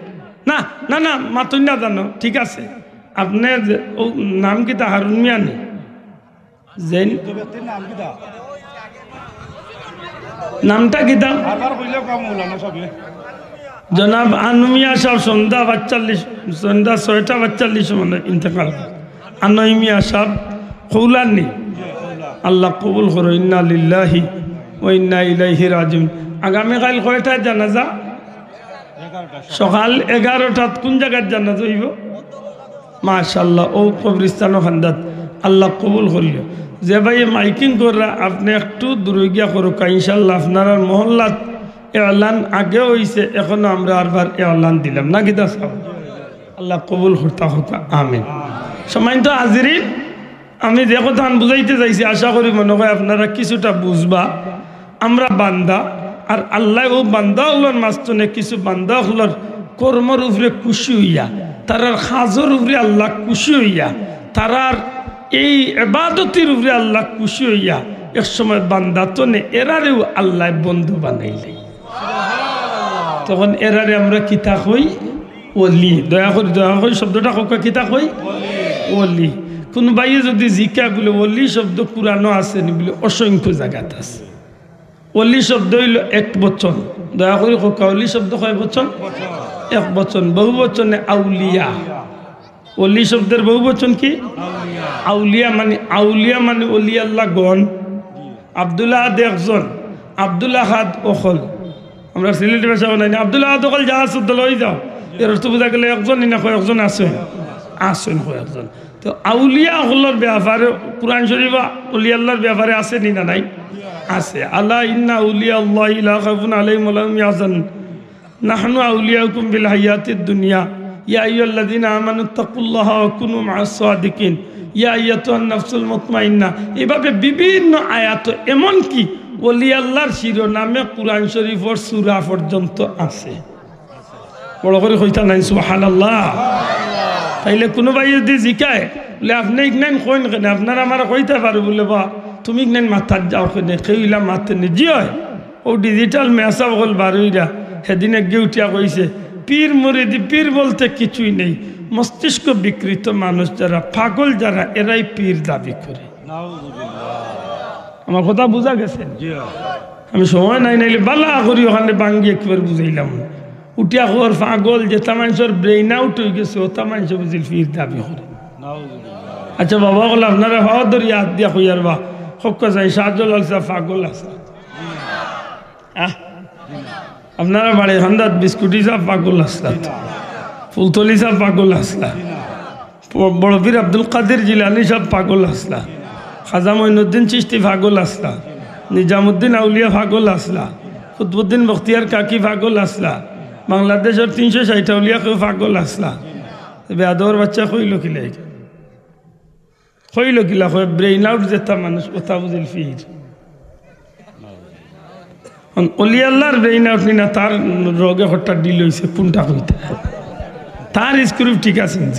না, না, না, মাতইন না জানো, ঠিক আছে। আপনে যে, ও নাম কিতা, হারুন মিয়া নি? জেন? নামটা কিতা? জনাব আনু মিয়া সাব সন্ধ্যা পাঁচচল্লিশ, সন্ধ্যা ছয়টা পাঁচচল্লিশ মানে ইন্তেকাল। আনু মিয়া সাব কৌলার নি? আল্লাহ কবুল করো। ইন্না লিল্লাহি ওয়া ইন্না ইলাইহি রাজিউন। আগামীকাইল কয়টায় জানাজা? সকাল এগারোটাত। কোন জাগাত জানাজা অইবো? মাশাআল্লাহ, অউ কবরস্থানর কান্দাত। আল্লাহ কবুল করিও। যে ভাইয়ে মাইকিং কররা, আপনে একটু দূরে গিয়া করউক্কা, ইনশাআল্লাহ আপনারার মহল্লাত এলান আগে অইছে, এখনো আমরা আরবার এলান দিলাম না, কিতা সাব? আল্লাহ কবুল করতা হউক্কা, আমিন। সম্মানিত হাজিরিন, আমি যে কথাখান বুঝাইতে চাইছি, আশা করি মনো অয় আপনারা কিছুটা বুঝবা। আমরা বান্দা, আর আল্লায় অউ বান্দা অকলর মাঝখানে কিছু বান্দা অকলর কর্মর উপরে খুশি অইয়া, তারার কাজর উপরে আল্লাহ খুশি অইয়া, তারার এই ইবাদতর উপরে আল্লাহ খুশি অইয়া, এক সময় বান্দা থনে এরারেও আল্লায় বন্ধু বানাইলে। তখন এরারে আমরা কিতা কই? ওলি। দয়া করি, দয়া করি শব্দটা কউক্কা, কিতা কই? ওলি। কুনু ভাইয়ে যুদি জিকায় বুলে, "ওলি শব্দ কুরআনো আছে নি?" বুলে, "অসংখ্য জাগাত আছে।" ওলি শব্দ অইলো এক বচন। দয়া করি কউক্কা, ওলি শব্দ কয় বচন? এক বচন, বহু বচনে আউলিয়া। অলি শব্দের বহু বচন কি? আউলিয়া। মানে, আউলিয়া মানে অলি আল্লাহ গণ। আব্দুল আহাদ একজন, আব্দুল আহাদ অকল। আমরা সিলেটি ভাষা বানাই না, আব্দুল আহাদ অকল যা আছে দল হয়ে যাও। এর অর্থ বোঝা গেল একজনই না, কয়েকজন আছে, আছেন কয়েকজন। তো আউলিয়া অকলর ব্যাপারে কোরআন শরীফ অলি আল্লাহর ব্যাপারে আছে নি না নাই? আছে। আলা ইন্না আউলিয়া আল্লাহি লা খাউফুন আলাইহিম ওয়া লা হুম ইয়াহজানুন। নাহনু আউলিয়াউকুম ফিল হায়াতিদ দুনিয়া। ইয়া আইয়ুহাল্লাযীনা আমানু ইত্তাকুল্লাহা ওয়া কুনু মাআস সাদিকিন। ইয়া আইয়াতুহান নাফসুল মুতমাইন্না। এভাবে বিভিন্ন আয়াত, এমনকি ওলি আল্লাহর শিরোনামে কোরআন শরীফর সূরা পর্যন্ত আছে। বড় করি কইতা নাই সুবহানাল্লাহ। তাইলে কুনু ভাই যদি জিকায়, বলে, "আপনে ইগনাইন কইন কেনে? আপনারা আমারে কইতা পারো?" বলে, "বা, তুমি ইগনাইন মাতাত যাও কেনে? কেউ ইলা মাতে নি।" জি অয়, অউ ডিজিটাল মেসাব অকল বার অইরা, হেদিন একগে উঠিয়া কইছে, "পীর মুরিদি, পীর বলতে কিছুই নেই, মস্তিষ্ক বিকৃত মানুষ যারা, পাগল যারা, এরাই পীর দাবি করে।" আমার কথা বুঝা গেছে? আমি সময় নাই, নাইলে বালা করি অখান ভাঙ্গি একবার বুঝাইলাম। উঠিয়া কর পাগল, যেতা মানষর brain out অই গেছে, অতা মানষে বুঝিল পীর দাবি করে। আচ্ছা বাবা অকল, আপনারা পাও ধরি আত দিয়া কইয়ার বা, হক্কা চাই শাহজালাল সাব পাগল আছলা। আহ? আপনারা বাড়ি খান্দাত বিস্কুটি সাব পাগল আছলা, ফুলতলি সাব পাগল আছলা, ব-, বড় পীর আব্দুল কাদির জিলানী সাব পাগল আছলা, খাজা মঈনুদ্দিন চিশতি পাগল আছলা, নিজামুদ্দিন আউলিয়া পাগল আছলা, কুতবুদ্দিন বখতিয়ার কাকি পাগল আছলা, বাংলাদেশর তিনশো ষাইট আউলিয়া কেউ পাগল আছলা। বেয়াদবর বাচ্চা কইল কিলা ইটা? কইল কিলা? কয় brain out যেতা মানুষ, অতা বুঝিল পীর। অন অলি আল্লাহর brain out নি না, তার রগে হঠাৎ ঢিল অইছে, কুনটা কইতা? তার screw ঠিক আছে নি?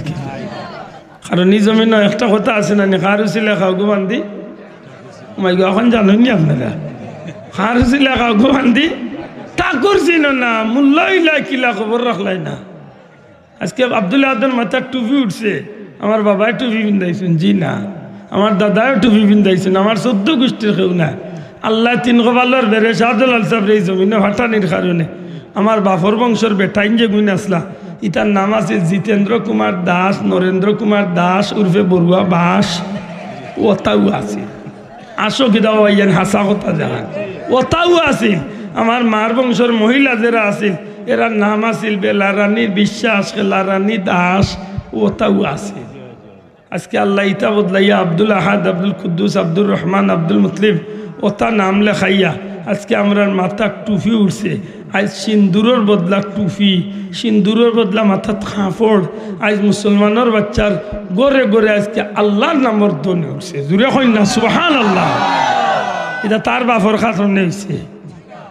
কারণ ই জমিনো একটা কথা আছে না নি, "কার উসিলায় খাও গো বান্দি।" মাই গো, অখন জানইন নি আপনারা? "কার উসিলায় খাও গো বান্দি।" ঠাকুর চিনো না, মোল্লা অইলা কিলা, খবর রাখলায় না। আজকে আব্দুল আহাদর মাথাত টুপি উঠছে, আমার বাবায় টুপি পিন্দাইছইন, জি না, আমার দাদায়ও টুপি পিন্দাইছইন, আমার চৌদ্দ গুষ্টির কেউ না। আল্লায় তিন কপালর বেড়ে শাহজালাল সাবরে ই জমিনো পাঠানির কারণে আমার বাপর বংশর বেটাইন যেগুইন আছলা, ইতার নাম আছিল জিতেন্দ্র কুমার দাস, নরেন্দ্র কুমার দাস উরফে বড়ুয়া বাস, অতাউ আছিল। আসো কিতা ভাইয়াইন, হাছা কথা জানাইন। অতাউ আছিল। আমার মার বংশর মহিলা যেরা আছিল, এরার নাম আছিল বেলা রানী বিশ্বাস, খেলা রানী দাস, অতাউ আছিল। আজকে আল্লায় ইতা বদলাইয়া আব্দুল আহাদ, আব্দুল কুদ্দুস, আব্দুর রহমান, আব্দুল মুতলিব, অতা নাম লেখাইয়া আজকে আমরার মাথাত টুপি উঠছে। আইজ সিন্দুরর বদলা টুপি, সিন্দুরর বদলা মাথাত কাপড়। আইজ মুসলমানর বাচ্চার ঘরে ঘরে আজকে আল্লাহর নামর ধ্বনি উঠছে। জুরে কইন না, সুবহানাল্লাহ। ইটা তার বাপর কারণে অইছে।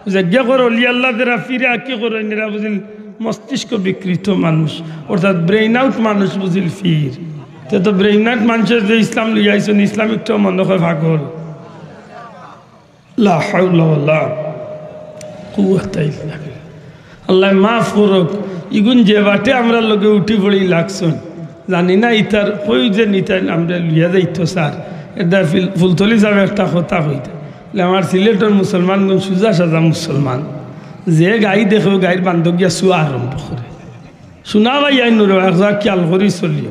যেগিয়ে কর অলি আল্লাহ যেরা পীরে আকি করইন, এরা বুঝিল মস্তিষ্ক বিকৃত মানুষ, অর্থাৎ brain out মানুষ বুঝিল পীর। তে তো brain out মানষে যে ইসলাম লইয়া আইছইন, ইসলাম একটু মনে হয় পাগল। লা হাওলা ওয়ালা কুওয়াতা ইল্লা বিল্লাহ। আল্লায় মাফ করউক, ইগুন যে বাটে আমরার লগে উঠি পড়ি লাগছইন, জানি না ইতার কই যে নিতাইন আমরারে লইয়া যাইতো স্যার। এটা ফিল-, ফুলতলি সাবে একটা কথা কইতা, বলে, "আমার সিলেটর মুসলমানগুন সুজা সাজা মুসলমান, যে গাই দেখে অউ গাইর বান্দো গিয়া চুয়া আরম্ভ করে।" শুনা ভাইয়াইন নুরো, এক জাগা খিয়াল করি চলিও।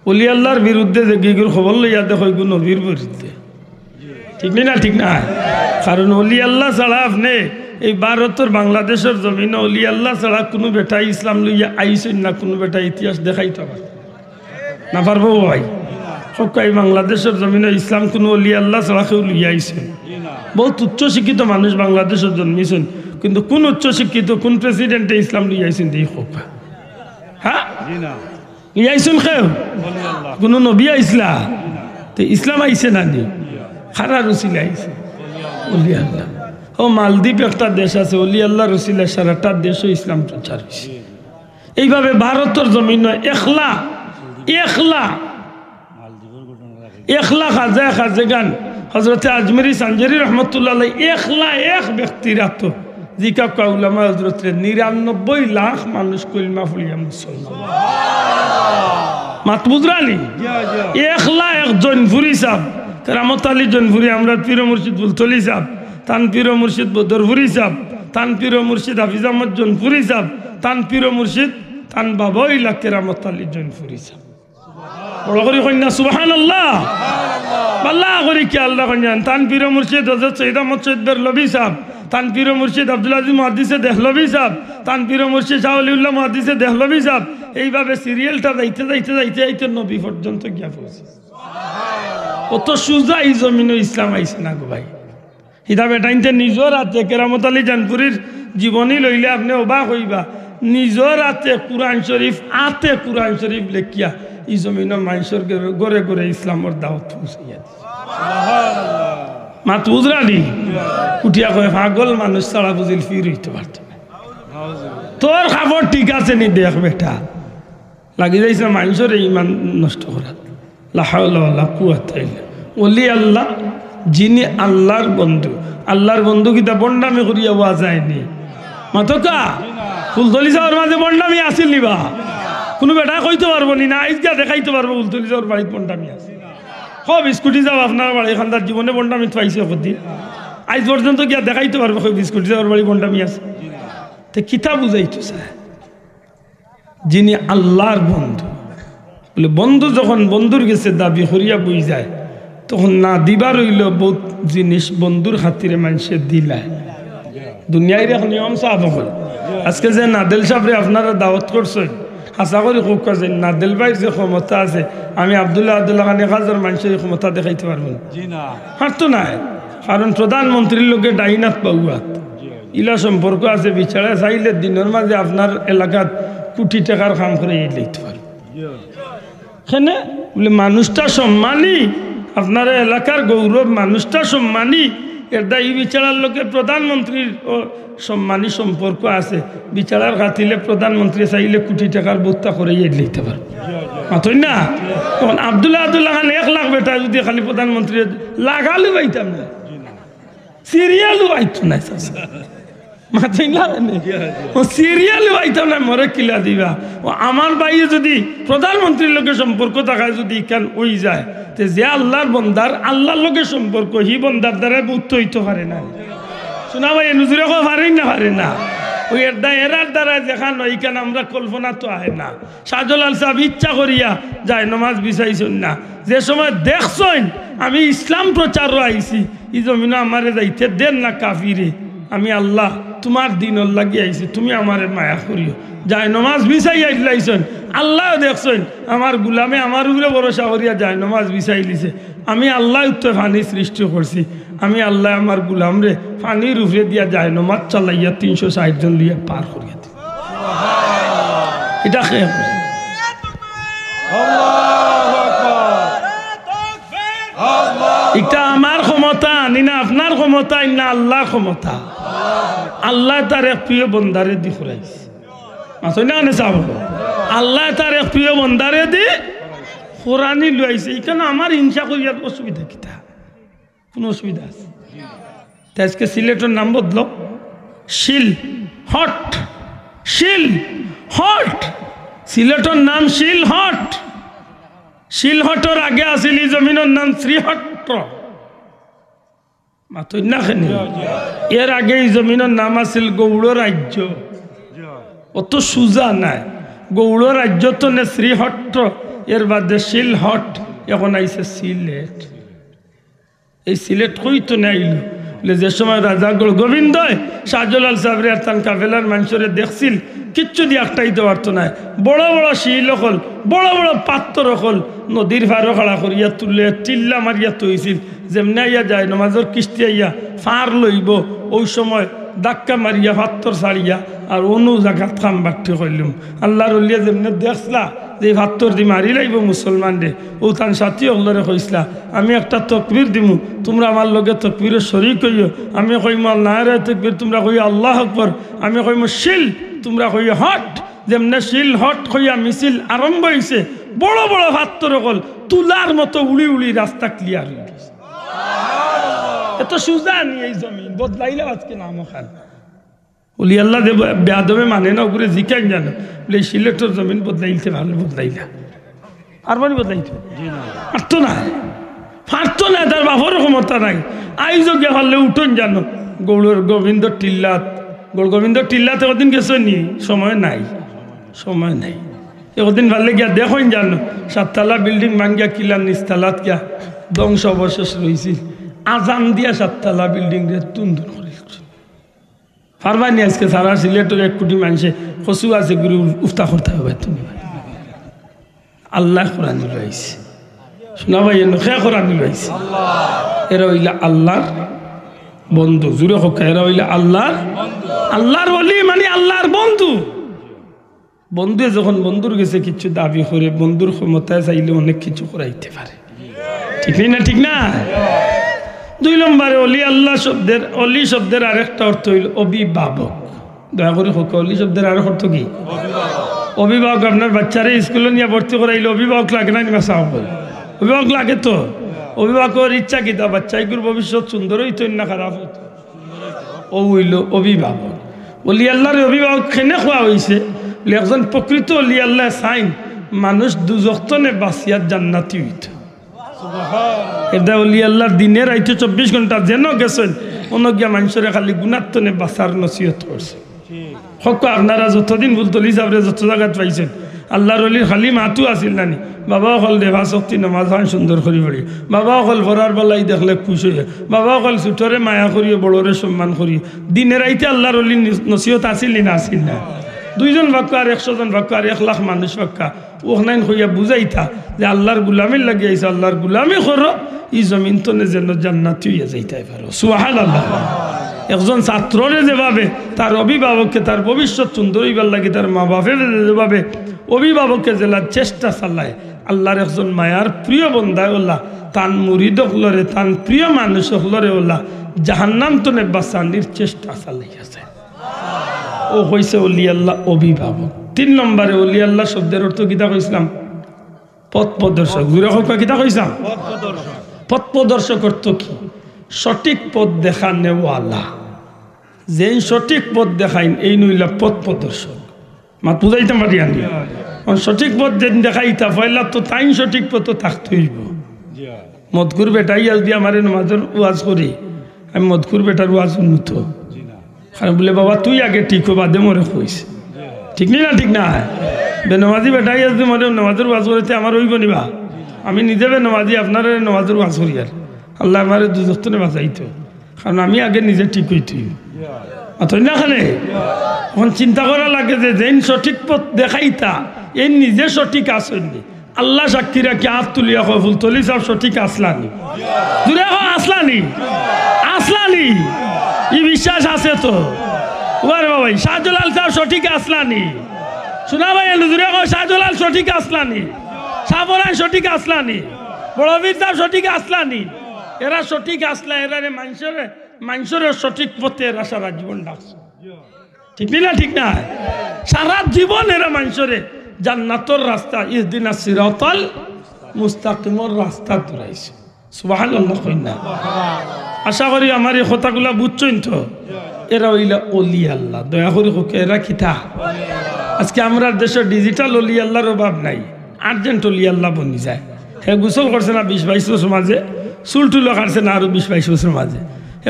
অলি আল্লাহর বিরুদ্ধে যেগিগুর খবর লইয়া দেখো, ইগু নবীর বিরুদ্ধে। ঠিক নি না? ঠিক না? কারণ অলি আল্লাহ ছাড়া আপনে এই ভারতর বাংলাদেশর জমিনো অলি আল্লাহ ছাড়া কুনু বেটায় ইসলাম লইয়া আইছইন না, কুনু বেটায় ইতিহাস দেখাইতা পারবো না। পারবো ভাই? হক্কা, এই বাংলাদেশর জমিনো ইসলাম কুনু অলি আল্লাহ ছাড়া কেউ লইয়া আইছে? বহুত উচ্চ শিক্ষিত মানুষ বাংলাদেশো জন্মিছইন, কিন্তু কুন উচ্চ শিক্ষিত, কুন প্রেসিডেন্টে ইসলাম লইয়া আইছইন দেখি হক্কা? হ্যাঁ? লইয়া আইছইন কেউ? কুনু নবী আইছলা? তে ইসলাম আইছে না নি? কারার উসিলায় আইছে? অলি আল্লাহ। ও মালদ্বীপ একটা দেশ আছে, অলি আল্লাহর উসিলায় সারাটা দেশো ইসলাম প্রচার অইছে। এইভাবে ভারতর জমিনো একলা, একলা, একলা খাজা খাজেগান হজরতে আজমিরি সানজারি রহমতুল্লাহ আলাইহি একলা এক ব্যক্তির আতো জিকাউক্কা উলামায়ে হজরতরে, নিরানব্বই লাখ মানুষ কলিমা পড়িয়া মুসলমান। মাত বুঝরা নি? একলা এক জৈনপুরি সাব, কেরামত আলী জৈনপুরি, আমরার পীর মুর্শিদ ফুলতলি সাব, তান পীর মুর্শিদ বদরপুরি সাব, তান পীর মুর্শিদ হাফিজ আহমদ জৌনপুরী সাব, তান পীর মুর্শিদ, তান বাবা অইলা কেরামত আলী জৌনপুরী সাব। বড় করি কইন না সুবহানাল্লাহ। ভালা করি খেয়াল রাখইন যান, তান পীর মুর্শিদ হযরত সৈয়দ আহমদ শহীদ বেরলভী সাব, তান পীর মুর্শিদ আব্দুল আজিজ মুহাদ্দিসে দেহলভী সাব, তান পীর মুর্শিদ শাহ অলিউল্লাহ মুহাদ্দিসে দেহলভী সাব। এইভাবে সিরিয়ালটা যাইতে যাইতে যাইতে যাইতে নবী পর্যন্ত গিয়া পৌঁছে। অত সুজা ই জমিনো ইসলাম আইছে না গো ভাই। ইতা বেটাইন্তে নিজর আতে, কেরামত আলী জৌনপুরীর জীবনী লইলে আপনে অবাক অইবা। নিজর আতে কুরআন শরীফ, আতে কুরআন শরীফ লেখিয়া ই জমিনো মানষর ঘরে ঘরে ঘরে ইসলামর দাওয়াত পৌঁছাইয়া দিছে। মাত বুঝরা নি? উঠিয়া কয়, "পাগল মানুষ ছাড়া বুঝিল পীর অইতো পারতো না।" তোর খবর ঠিক আছে নি দেখ বেটা। লাগি যাইছে মানষর ইমান নষ্ট করাত। লা হাওলা ওয়ালা কুওয়াতা ইল্লা। ওলি আল্লাহ, যিনি আল্লাহর বন্ধু। আল্লাহর বন্ধু কিতা ভন্ডামি করিয়া অওয়া যায়নি? মাতকা, ফুলতলি সাবর মাঝে ভন্ডামি আছিল নি বা? কুনু বেটায় কইতো পারবো নি না, আইজ গিয়া দেখাইতো পারবো ফুলতলি সাবর বাড়িত ভন্ডামি আছে। হ, বিস্কুটি সাব আপনার বাড়ি খান্দার জীবনে ভন্ডামি পাইছে কতদিন? আইজ পর্যন্ত গিয়া দেখাইতো পারবো কই বিস্কুটি সাবর বাড়ি ভন্ডামি আছে? তে কিতা বুঝাইতো চায়? যিনি আল্লাহর বন্ধু। বলে, বন্ধু যখন বন্ধুর গেছে দাবি করিয়া বই যায়, তখন না দিবার অইলো বহুত জিনিস বন্ধুর খাতিরে মানষে দিলায়। দুনিয়ার এক নিয়ম সাব অকল। আজকে যে নাদেল সাবরে আপনারা দাওয়াত করছইন, হাছা করি কউক্কা যে নাদেল ভাইর যে ক্ষমতা আছে, আমি আব্দুল্লাহ আব্দুল্লাহ খান এক হাজার মানষর ক্ষমতা দেখাইতো পারবো না। জি না। পারতো নায়। কারণ প্রধানমন্ত্রীর লগে ডাইন আত বাউ আত। ইলা সম্পর্ক আছে, বিচারে চাইলে দিনর মাঝে আপনার এলাকাত কোটি টেকার কাম করাইয়া দিতো পারে। কেনে? বলে, মানুষটা সম্মানী, আপনার এলাকার গৌরব, মানুষটা সম্মানী। এরদায় ই বিচারার লগে প্রধানমন্ত্রীর ও সম্মানী সম্পর্ক আছে। বিচারার খাতিরে প্রধানমন্ত্রী চাইলে কোটি টেকার ভত্তা করাইয়া দিতে পারে। মাতইন না? তখন আব্দুল্লাহ আব্দুল্লাহ খান এক লাখ বেটা যদি খালি প্রধানমন্ত্রী লাগালে পাইতাম না। সিরিয়ালও আইতো না, চাচা। মাতইন না রে? ও সিরিয়ালও আইতো না, মরে কিলা দিবা? ও আমার ভাইয়ে যদি প্রধানমন্ত্রীর লগে সম্পর্ক থাকায় যদি ইখান অই যায়, তে যে আল্লাহর বন্দার আল্লাহর লগে সম্পর্ক, হি বন্দার দ্বারা বুঝতে অইতো পারে না। শোনা ভাই, নুজুরে কো পারেন না, পারে না। ওই এর দ্বারা, এরার দ্বারা যেখান অয়, ইখান আমরা কল্পনা তো আহে না। শাহজালাল সাব ইচ্ছা করিয়া যায় নমাজ বিছাইছইন না। যে সময় দেখছইন আমি ইসলাম প্রচারো আইছি, ই জমিনো আমারে যাইতে দেন না কাফিরে। আমি আল্লাহ, তুমার দিনর লাগি আইছি, তুমি আমারে মায়া করিও। যায় নমাজ বিছাইয়া দিলাইছইন, আল্লাহ দেখছইন, আমার গুলামে আমার উপরে ভরসা করিয়া যায় নমাজ বিছাইলিছে। আমি আল্লাহ উত্তর পানি সৃষ্টি করছি, আমি আল্লাহ আমার গুলামরে পানির উপরে দিয়া যায় নমাজ চালাইয়া তিনশো ষাইট জন লইয়া পার করিয়া দিছি। ইটা কে? ইটা আমার ক্ষমতা, নি না আপনার ক্ষমতা, ই না আল্লাহর ক্ষমতা। আল্লাহ তার এক প্রিয় বন্দারে দি করাইছে। মাতইন না নে সাব? আল্লাহ তার এক প্রিয় বন্দারে দি করানি লইছে। ইখান আমার হিংসা করিয়ার অসুবিধা কিতা? কুনু অসুবিধা আছে? তে আজকে সিলেটর নাম বদলো, শিলহট। শিলহট। সিলেটর নাম শিলহট। শিলহটর আগে আছিল ই জমিনর নাম শ্রীহট্ট। মাতইন না কেনে? এর আগে ই জমিনর নাম আছিল গৌড় রাজ্য। অত সুজা নায়। গৌড় রাজ্য তনে শ্রীহট্ট, এর বাদে শিলহট, এখন আইছে সিলেট। এই সিলেট কই তনে আইলো? বলে, যে সময় রাজাগড় গোবিন্দয় শাহজালাল সাবরে আর তান কাফেলার মানষরে দেখছিল, কিচ্ছু দি আটকাইতে পারতো নায়। বড় বড় শিল অকল, বড় বড় পাত্থর অকল নদীর পারো খাড়া করিয়া তুলে টিল্লা মারিয়া থইছিল। যেমনে আইয়া যায় নমাজর কিস্তি আইয়া ফার লইবো, অউ সময় ধাক্কা মারিয়া পাত্থর ছাড়িয়া আর অনো জাগাত কাম বাট্টি কইলুম। আল্লাহর অলিয়ে যেমনে দেখছলা যে পাত্থর দি মারি লাইবো মুসলমানরে, অউ তান সাথী অকলরে কইছলা, আমি একটা তকবীর দিমু, তুমরা আমার লগে তকবীরো শরিক অইও। আমি কইমু আল নারায়ে তকবীর, তুমরা কইও আল্লাহু আকবার। আমি কইমু শিল, তুমরা কইও হট। যেমনে শিলহট কইয়া মিছিল আরম্ভ অইছে, বড় বড় পাত্থর অকল তুলার মতো উড়ি উড়ি রাস্তা clear অইগেছে। এত সুজা নি এই জমিন, বদলাইলাও আজকে নাম অখান। অলি আল্লাহ যে বে-, বেয়াদবে মানে না, অগুরে জিকাইন জানো, বলে, "এই সিলেটর জমিন বদলাইতে পারলে বদলাইলা।" পারবো নি বদলাইতে? পারতো না, পারতো না, তার বাপর ক্ষমতা নাই। আইজও গিয়া পারলে উঠইন জানো, গৌড়র গোবিন্দ টিল্লাত গৌরগোবিন্দ টিল্লাত একদিন গেছো নি? সময় নাই, সময় নাই। একদিন পারলে গিয়া দেখইন জানো, সাততলা বিল্ডিং ভাঙ্গিয়া কিলা নিচতলাত গিয়া ধ্বংস অবশেষ রইছিল। আজান দিয়া সাততলা বিল্ডিং রে তুন তুন করি দিছে। পারবা নি আজকে সারা সিলেটর এক কোটি মানষে কচু আছে গুরু উফতা করতা অইবো তুমি? আল্লায় কোরআন লইয়া আইছে। শুনা ভাই, এনো কে কোরআন লইয়া আইছে? এরা অইলা আল্লার বন্ধু। জুরে কউক্কা, এরা অইলা আল্লার, আল্লার ওলি মানে আল্লার বন্ধু। বন্ধুয়ে যখন বন্ধুর গেছে কিছু দাবি করে, বন্ধুর ক্ষমতায় চাইলে অনেক কিছু করাইতে পারে। ঠিক নি না? ঠিক না? দুই নম্বরে অলি আল্লাহ শব্দের, অলি শব্দের আরেকটা অর্থ অইল অভিভাবক। দয়া করি কউক্কা, অলি শব্দের আরেক অর্থ কি? অভিভাবক। আপনার বাচ্চারে স্কুলো নিয়া ভর্তি করাইলে অভিভাবক লাগে না নি বা? অভিভাবক লাগে তো। অভিভাবকর ইচ্ছা কিতা? বাচ্চাইগুর ভবিষ্যৎ সুন্দর অইতো না খারাপ অইতো? অউ অইল অভিভাবক। অলি আল্লারে অভিভাবক কেনে কওয়া অইছে? অইলে একজন প্রকৃত অলি আল্লায় চাইন মানুষ দুজখ তনে বাঁচিয়া জান্নাতি অইতো। এরদায় অলি আল্লার দিনে রাইতে চব্বিশ ঘন্টা যেন গেছইন, অনো গিয়া মানষরে খালি গুনার তনে বাঁচার নসিহত করছে। কউক্কা, আপনারা যতদিন ফুলতলি সাবরে যত জাগাত পাইছইন, আল্লার অলির খালি মাতউ আছিল না নি? বাবা অকল দেবা শক্তি নমাজ খান সুন্দর করি পড়ি, বাবা অকল পড়ার বালাই দেখলে খুশ অইয়া, বাবা অকল ছোটরে মায়া করিও, বড়রে সম্মান করিও। দিনে রাইতে আল্লার অলির নি-, নসিহত আছিল নি না? আছিল না? দুইজন পাক্কা আর একশো জন পাক্কা আর এক লাখ মানুষ পাক্কা, অখানাইন কইয়া বুঝাইতা যে আল্লার গুলামির লাগি আইছো, আল্লার গুলামি করো, ই জমিন তনে যেন জান্নাতি অইয়া যাইতায় পারো। সুবহানাল্লাহ। একজন ছাত্ররে যেভাবে তার অভিভাবকে তার ভবিষ্যৎ সুন্দর অইবার লাগি তার মা বাপে যেভাবে অভিভাবকে যেলা চেষ্টা চালায়, আল্লার একজন মায়ার প্রিয় বন্দায় অলা তান মুরিদ অকলরে, তান প্রিয় মানুষ অকলরে অলা জাহান্নাম তনে বাঁচানির চেষ্টা চালাইয়া যায়। অউ অইছে অলি আল্লাহ অভিভাবক। তিন নম্বরে অলি আল্লাহ শব্দের অর্থ কিতা কইছলাম? পথ প্রদর্শক। জুরে কউক্কা, কিতা কইছলাম? পথ প্রদর্শক অর্থ কি? সঠিক পথ দেখানেওয়ালা। যেইন সঠিক পথ দেখাইন, এইন অইলা পথ প্রদর্শক। মাত বুঝাইতাম পারি আনি? অখন সঠিক পথ যেইন দেখাইতা, পয়লা তো তাইন সঠিক পথো থাকতে অইবো। মদখুর বেটায় যদি আমারে নমাজর ওয়াজ করি, আমি মদখুর বেটার ওয়াজ হুনমু তো। কারণ বুলে, "বাবা, তুই আগে ঠিক অ, বাদে মরে কইস।" ঠিক নি না? ঠিক না? বেনমাজি বেটায় যদি মরে নমাজর ওয়াজ করে, তে আমার অইবো নি বা? আমি নিজে বেনমাজি, আপনারে নমাজর ওয়াজ করিয়ার। আল্লায় আমারে দুজখ তনে বাঁচাইতো। কারণ আমি আগে নিজে ঠিক অইতে অইবো। মাতইন না কেনে? অখন চিন্তা করা লাগে যে যেইন সঠিক পথ দেখাইতা, এইন নিজে সঠিক আছইন নি? আল্লা সাক্ষী রাখি আত তুলিয়া কও, ফুলতলি সাব সঠিক আছলা নি? জুরে কও, আছলা নি? আছলা নি? ই বিশ্বাস আছে তো? ওরে বাবা, শাহজালাল সাব সঠিক আছলা নি? শুনা ভাই, এনু জুরে কও, শাহজালাল সঠিক আছলা নি? শাহপরান সঠিক আছলা নি? বড় পীর সাব সঠিক আছলা নি? এরা সঠিক আছলা, এরারে মানষরে, মানষরে সঠিক পথে এরা সারা জীবন ডাকছে। ঠিক নি না? ঠিক না? সারা জীবন এরা মানষরে জান্নাতর রাস্তা, ইহদিনাস সিরাতাল মুস্তাকিমর রাস্তা ধরাইছে। সুবহানাল্লাহ কইন না? আশা করি আমার ই কথাগুলা বুঝছইন তো? এরা অইলা অলি আল্লা। দয়া করি কউক্কা, এরা কিতা? আজকে আমরার দেশো digital অলি আল্লার অভাব নাই, urgent অলি আল্লা বনি যায়। হে গোসল করছে না বিশ বাইশ বছর মাঝে, চুল টুলও কাটছে না আরো বিশ বাইশ বছর মাঝে।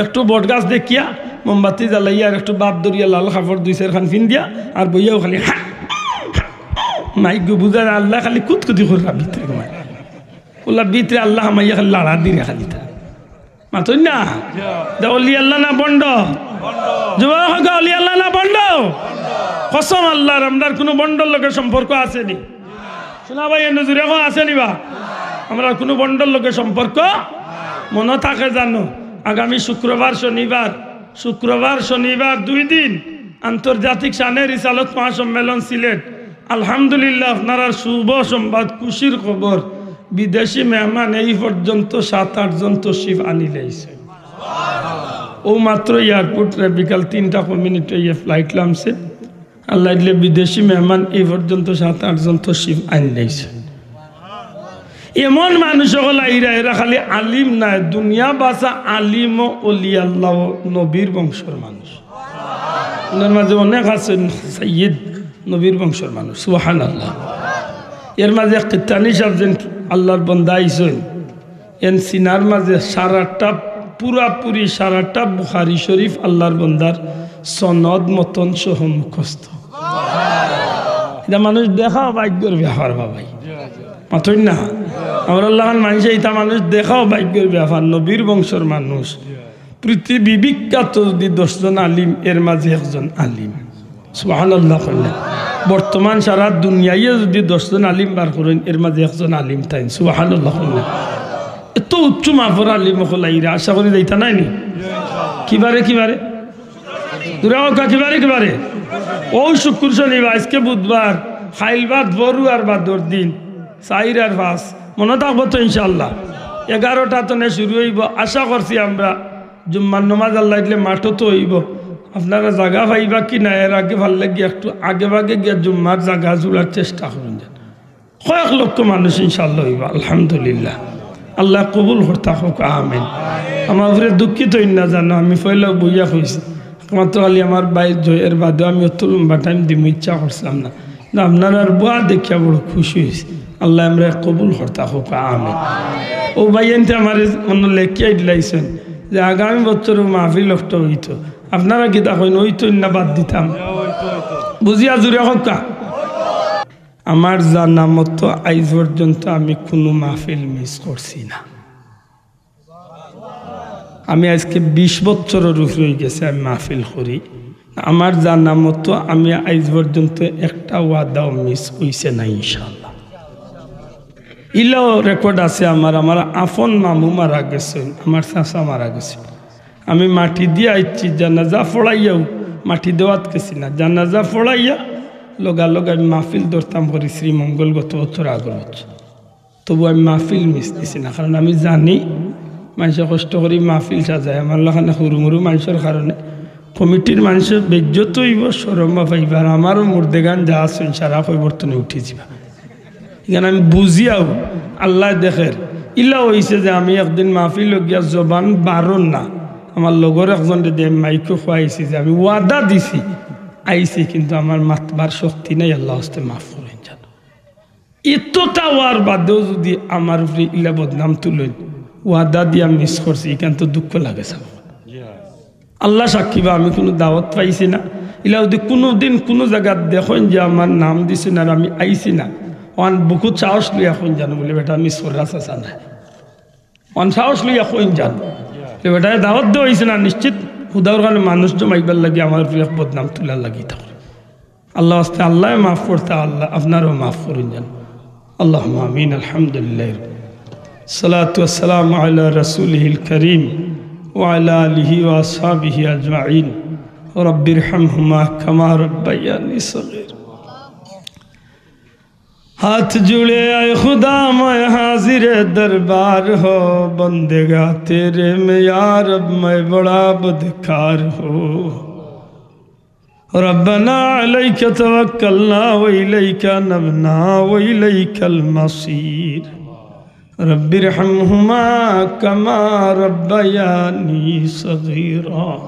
একটু বট গাছ দেখিয়া, মোমবাতি জ্বালাইয়া আর একটু বাপ ধরিয়া লাল কাপড় দুই চাইরখান ফিন্দিয়া আর বইয়াও খালি হা, হা, হা, মাইক গু বুঝা যায়, আল্লা খালি কুতকুতি কররা ভিতরে ঘুমায়। অলা ভিতরে আল্লা হামাইয়া খালি লাড়া দিরা খালি তা। মাতইন না? দে অলি আল্লা না ভন্ড? যুবক অকল, অলি আল্লা না ভন্ড? কসম আল্লার, আমরার কুনু ভন্ডর লগে সম্পর্ক আছে নি? শুনা ভাই, এনু জুরে কও, আছে নি বা? আমরার কুনু ভন্ডর লগে সম্পর্ক? মনো থাকে জানো, আগামী শুক্রবার, শনিবার, শুক্রবার, শনিবার দুই দিন আন্তর্জাতিক শানে রিসালত মহাসম্মেলন সিলেট। আলহামদুলিল্লাহ, আপনারার শুভ সংবাদ, খুশির খবর, বিদেশি মেহমান এই পর্যন্ত সাত আট জন তশরিফ আনিলাইছে। অউ মাত্র এয়ারপোর্টরে বিকাল তিনটা কয় মিনিট অইয়া flight লামছে। আল্লায় দিলে বিদেশি মেহমান এই পর্যন্ত সাত আট জন তশরিফ আনিলাইছে। এমন মানুষ অকল আইরা, এরা খালি আলিম নায়, দুনিয়া বাসা আলিম ও অলি আল্লাহ ও নবীর বংশর মানুষ। অনর মাঝে অনেক আছইন সাইয়্যিদ, নবীর বংশর মানুষ। সুবহানাল্লাহ। এর মাঝে এক কিত্তানি সাব যেন আল্লার বন্দা আইছইন, এন সিনার মাঝে সারাটা পুরাপুরি সারাটা বুখারী শরীফ আল্লাহর বন্দার সনদ মতন সহ মুখস্থ। ইটা মানুষ দেখাও ভাগ্যর ব্যাপার বাবাই। মাতইন না? আমরার লাখান মানষে ইতা মানুষ দেখাও ভাগ্যর ব্যাপার, নবীর বংশর মানুষ। পৃথিবী বিখ্যাত যদি দশজন আলিম, এর মাঝে একজন আলিম। সুবহানাল্লাহ কইলা। বর্তমান সারা দুনিয়ায় যদি দশজন আলিম বার করইন, এর মাঝে একজন আলিম তাইন। সুবহানাল্লাহ কইলা। এত উচ্চ মাপর আলিম অকল আইরা, আশা করি যাইতা নায় নি? কিবারে, কিবারে? দুরা অউক্কা, কিবারে, কিবারে? অউ শুক্কুর শনিবার, আইজকে বুধবার, কাইল বাদ বড়ুয়ার বাদর দিন, চাইর আর পাঁচ, মনো থাকবো তো ইনশাআল্লাহ? এগারোটা তনে শুরু অইবো, আশা করছি আমরা জুম্মার নমাজ আল্লাহ দিলে মাঠো তো অইবো। আপনারা জাগা পাইবা কি না, এর আগে পারলে গিয়া একটু আগে ভাগে গিয়া জুম্মার জাগা জুড়ার চেষ্টা করইন যান। কয়েক লক্ষ মানুষ ইনশাআল্লাহ অইবো, আলহামদুলিল্লাহ। আল্লাহ কবুল করতা অউক, আমিন। আমার উপরে দুঃখিত অইন না জানো, আমি পয়লা বইয়া কইছি, একমাত্র খালি আমার ভাই জয়ের বাদে আমি অত লম্বা টাইম দিমু ইচ্ছা করছিলাম না। না, আপনারার বওয়া দেখিয়া বড় খুশি অইছি। আল্লাহ আমরারে কবুল করতা অউক, আমিন। অউ ভাইয়াইন্তে আমারে মনো লেখিয়া দিলাইছইন যে আগামী বছরও মাহফিল অকটা অইতো। আপনারা কিতা কইন, অইতো না বাদ দিতাম? বুঝিয়া জুরে কউক্কা। আমার জানা মতো আইজ পর্যন্ত আমি কুনু মাহফিল মিস করছি না। আমি আইজকে বিশ বছরর উপরে অইগেছে আমি মাহফিল করি। আমার জানা মতো আমি আইজ পর্যন্ত একটা ওয়াদাও মিস অইছে না ইনশাআল্লাহ। ইলাও রেকর্ড আছে আমার, আমার আফন মামু মারা গেছইন, আমার চাচা মারা গেছইন। আমি মাটি দিয়া আইছি, জানাজা পড়াইয়াও মাটি দেওয়াত গেছি না, জানাজা পড়াইয়া লগালগ আমি মাহফিল ধরতাম করি শ্রীমঙ্গল গত বছর আগর বছর। তবু আমি মাহফিল মিস দিছি না, কারণ আমি জানি মানষে কষ্ট করি মাহফিল সাজায়, আমার লাখান হুরুমুরু মানষর কারণে কমিটির মানষে বেইজ্জত অইবো, শরম পাইবা, আর আমারও মুর্দেগান যা আছইন সারা কবর তনে উঠি যিবা। ইখান আমি বুঝিয়াও আল্লায় দেখের। ইলা অইছে যে আমি একদিন মাহফিলো গিয়া জবান বারর না, আমার লগর একজনরে দিয়া মাইকো কওয়াইছি যে আমি ওয়াদা দিছি, আইছি, কিন্তু আমার মাতবার শক্তি নাই, আল্লার ওয়াস্তে মাফ করইন যান। ইততা অওয়ার বাদেও যুদি আমার উপরে ইলা বদনাম তুলইন, ওয়াদা দিয়া মিস করছি, ইখান তো দুঃখ লাগে ছাব। আল্লা সাক্ষী বা আমি কুনু দাওয়াত পাইছি না। ইলা যুদি কুনুদিন কুনু জাগাত দেখইন যে আমার নাম দিছইন আর আমি আইছি না, অখান বুকুত সাহস লইয়া কইন যান বুলে, "বেটা, মিস কররা চাচা নায়।" অখান সাহস লইয়া কইন যান যে, "বেটায় দাওয়াত দেওয়া অইছে না, নিশ্চিত হুদাউর কারণে মানুষ জমাইবার লাগি আমার উপরে এক বদনাম তুলার লাগি ইতা করে।" আল্লার ওয়াস্তে আল্লায় মাফ করতা, আল্লা আপনারেও মাফ করইন যান। আল্লাহুম্মা আমিন। আলহামদুলিল্লাহ। الصلاة والسلام على رسوله الكريم وعلى آله وأصحابه أجمعين। رب ارحمهما كما ربياني صغيرا। ہاتھ جڑے اے خدا میں حاضر دربار ہوں، بندگاں تیرے میں یا رب میں بڑا بدکار ہوں۔ ربنا عليك توكلنا وإليك أنبنا وإليك المصير۔ رب ارحمهما كما ربياني صغيرا۔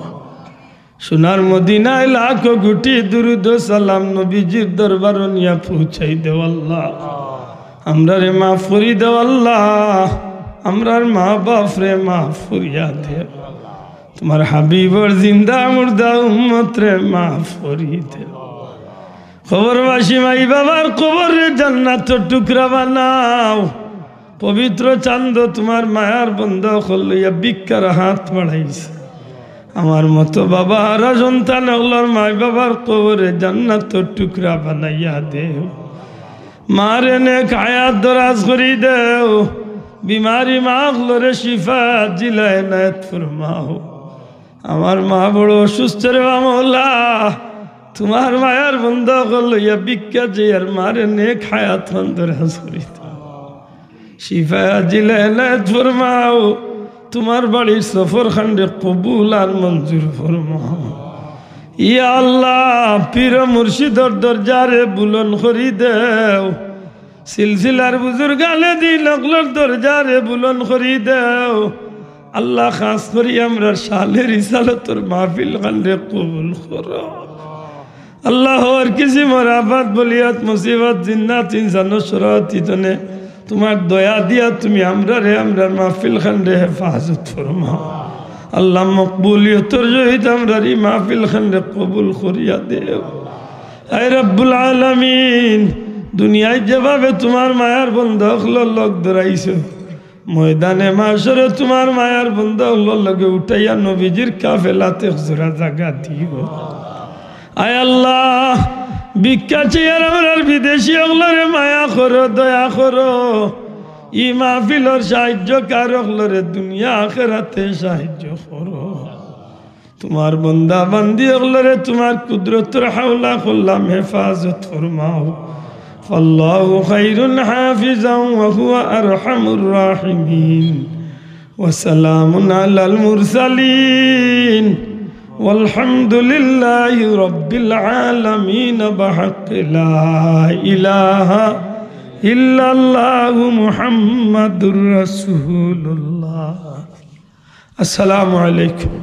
সোনার মদিনায় লাখো কোটি দুরুদ ও সালাম নবীজির দরবারো নিয়া পৌঁছাই দেও আল্লা। আমরারে মাফ করি দেও আল্লা, আমরার মা বাপরে মাফ করিয়া দেও। তুমার হাবিবর জিন্দা মুর্দা উম্মতরে মাফ করি দেও। কবরবাসী মাই বাবার কবররে জান্নাতর টুকরা বানাও। পবিত্র চান্দ তুমার মায়ার বন্দা অকল লইয়া ভিক্ষার হাত বাড়াইছে। আমার মতো বাবা হারা সন্তান অকলর মাই বাবার কবররে জান্নাতর টুকরা বানাইয়া দেও। মারে নেক হায়াত দরাজ করি দেও। বিমারি মা অকলরে শিফা আজিলা এনায়েত ফরমাও। আমার মা বড় অসুস্থ রে বা মওলা, তুমার মায়ার বন্দা অকল লইয়া ভিক্ষা চাইয়ার, মারে নেক হায়াত খান দরাজ করি দেও। শিফা আজিলা এনায়েত ফরমাও, তুমার বাড়ির সফর খানরে কবুল আর মঞ্জুর ফরমাও। ইয়া আল্লা, পীর মুর্শিদর দরজারে বুলন্দ করি দেও। সিলসিলার বুজুর্গানে দিন অকলর দরজারে বুলন্দ করি দেও। আল্লা, খাস করি আমরার শানে রিসালতর মাহফিল খানরে কবুল করো। আল্লা, হর কিসিমর আফাত, বলিয়াত, মুসিবত, জিন্নাত, ইনসানর শরারতি তনে তুমার দয়া দিয়া তুমি আমরারে, আমরার মাহফিল খানরে হেফাজত ফরমাও। আল্লাহ, মকবুলিয়তর সহিত আমরার ই মাহফিল খানরে কবুল করিয়া দেও। আয় রব্বুল আলামিন, দুনিয়ায় যেভাবে তুমার মায়ার বন্দা অকলর লগ ধরাইছো, ময়দানে মাশরে তুমার মায়ার বন্দা অকলর লগে উঠাইয়া নবীজির কাফেলাত এক জোড়া জাগা দিও। আয় আল্লাহ, ভিক্ষা চেয়ার আমরার বিদেশি অকলরে মায়া করো, দয়া করো। ই মাহফিলর সাহায্যকার অকলরে দুনিয়া আখেরাতে সাহায্য করো। তুমার বন্দা বান্দি অকলরে তুমার কুদরতর হাওলা করলাম, হেফাজত ফরমাও। فالله خير حافظا وهو أرحم الراحمين. وسلام على المرسلين. والحمد لله رب العالمين. بحق لا إله إلا الله محمد رسول الله. السلام عليكم.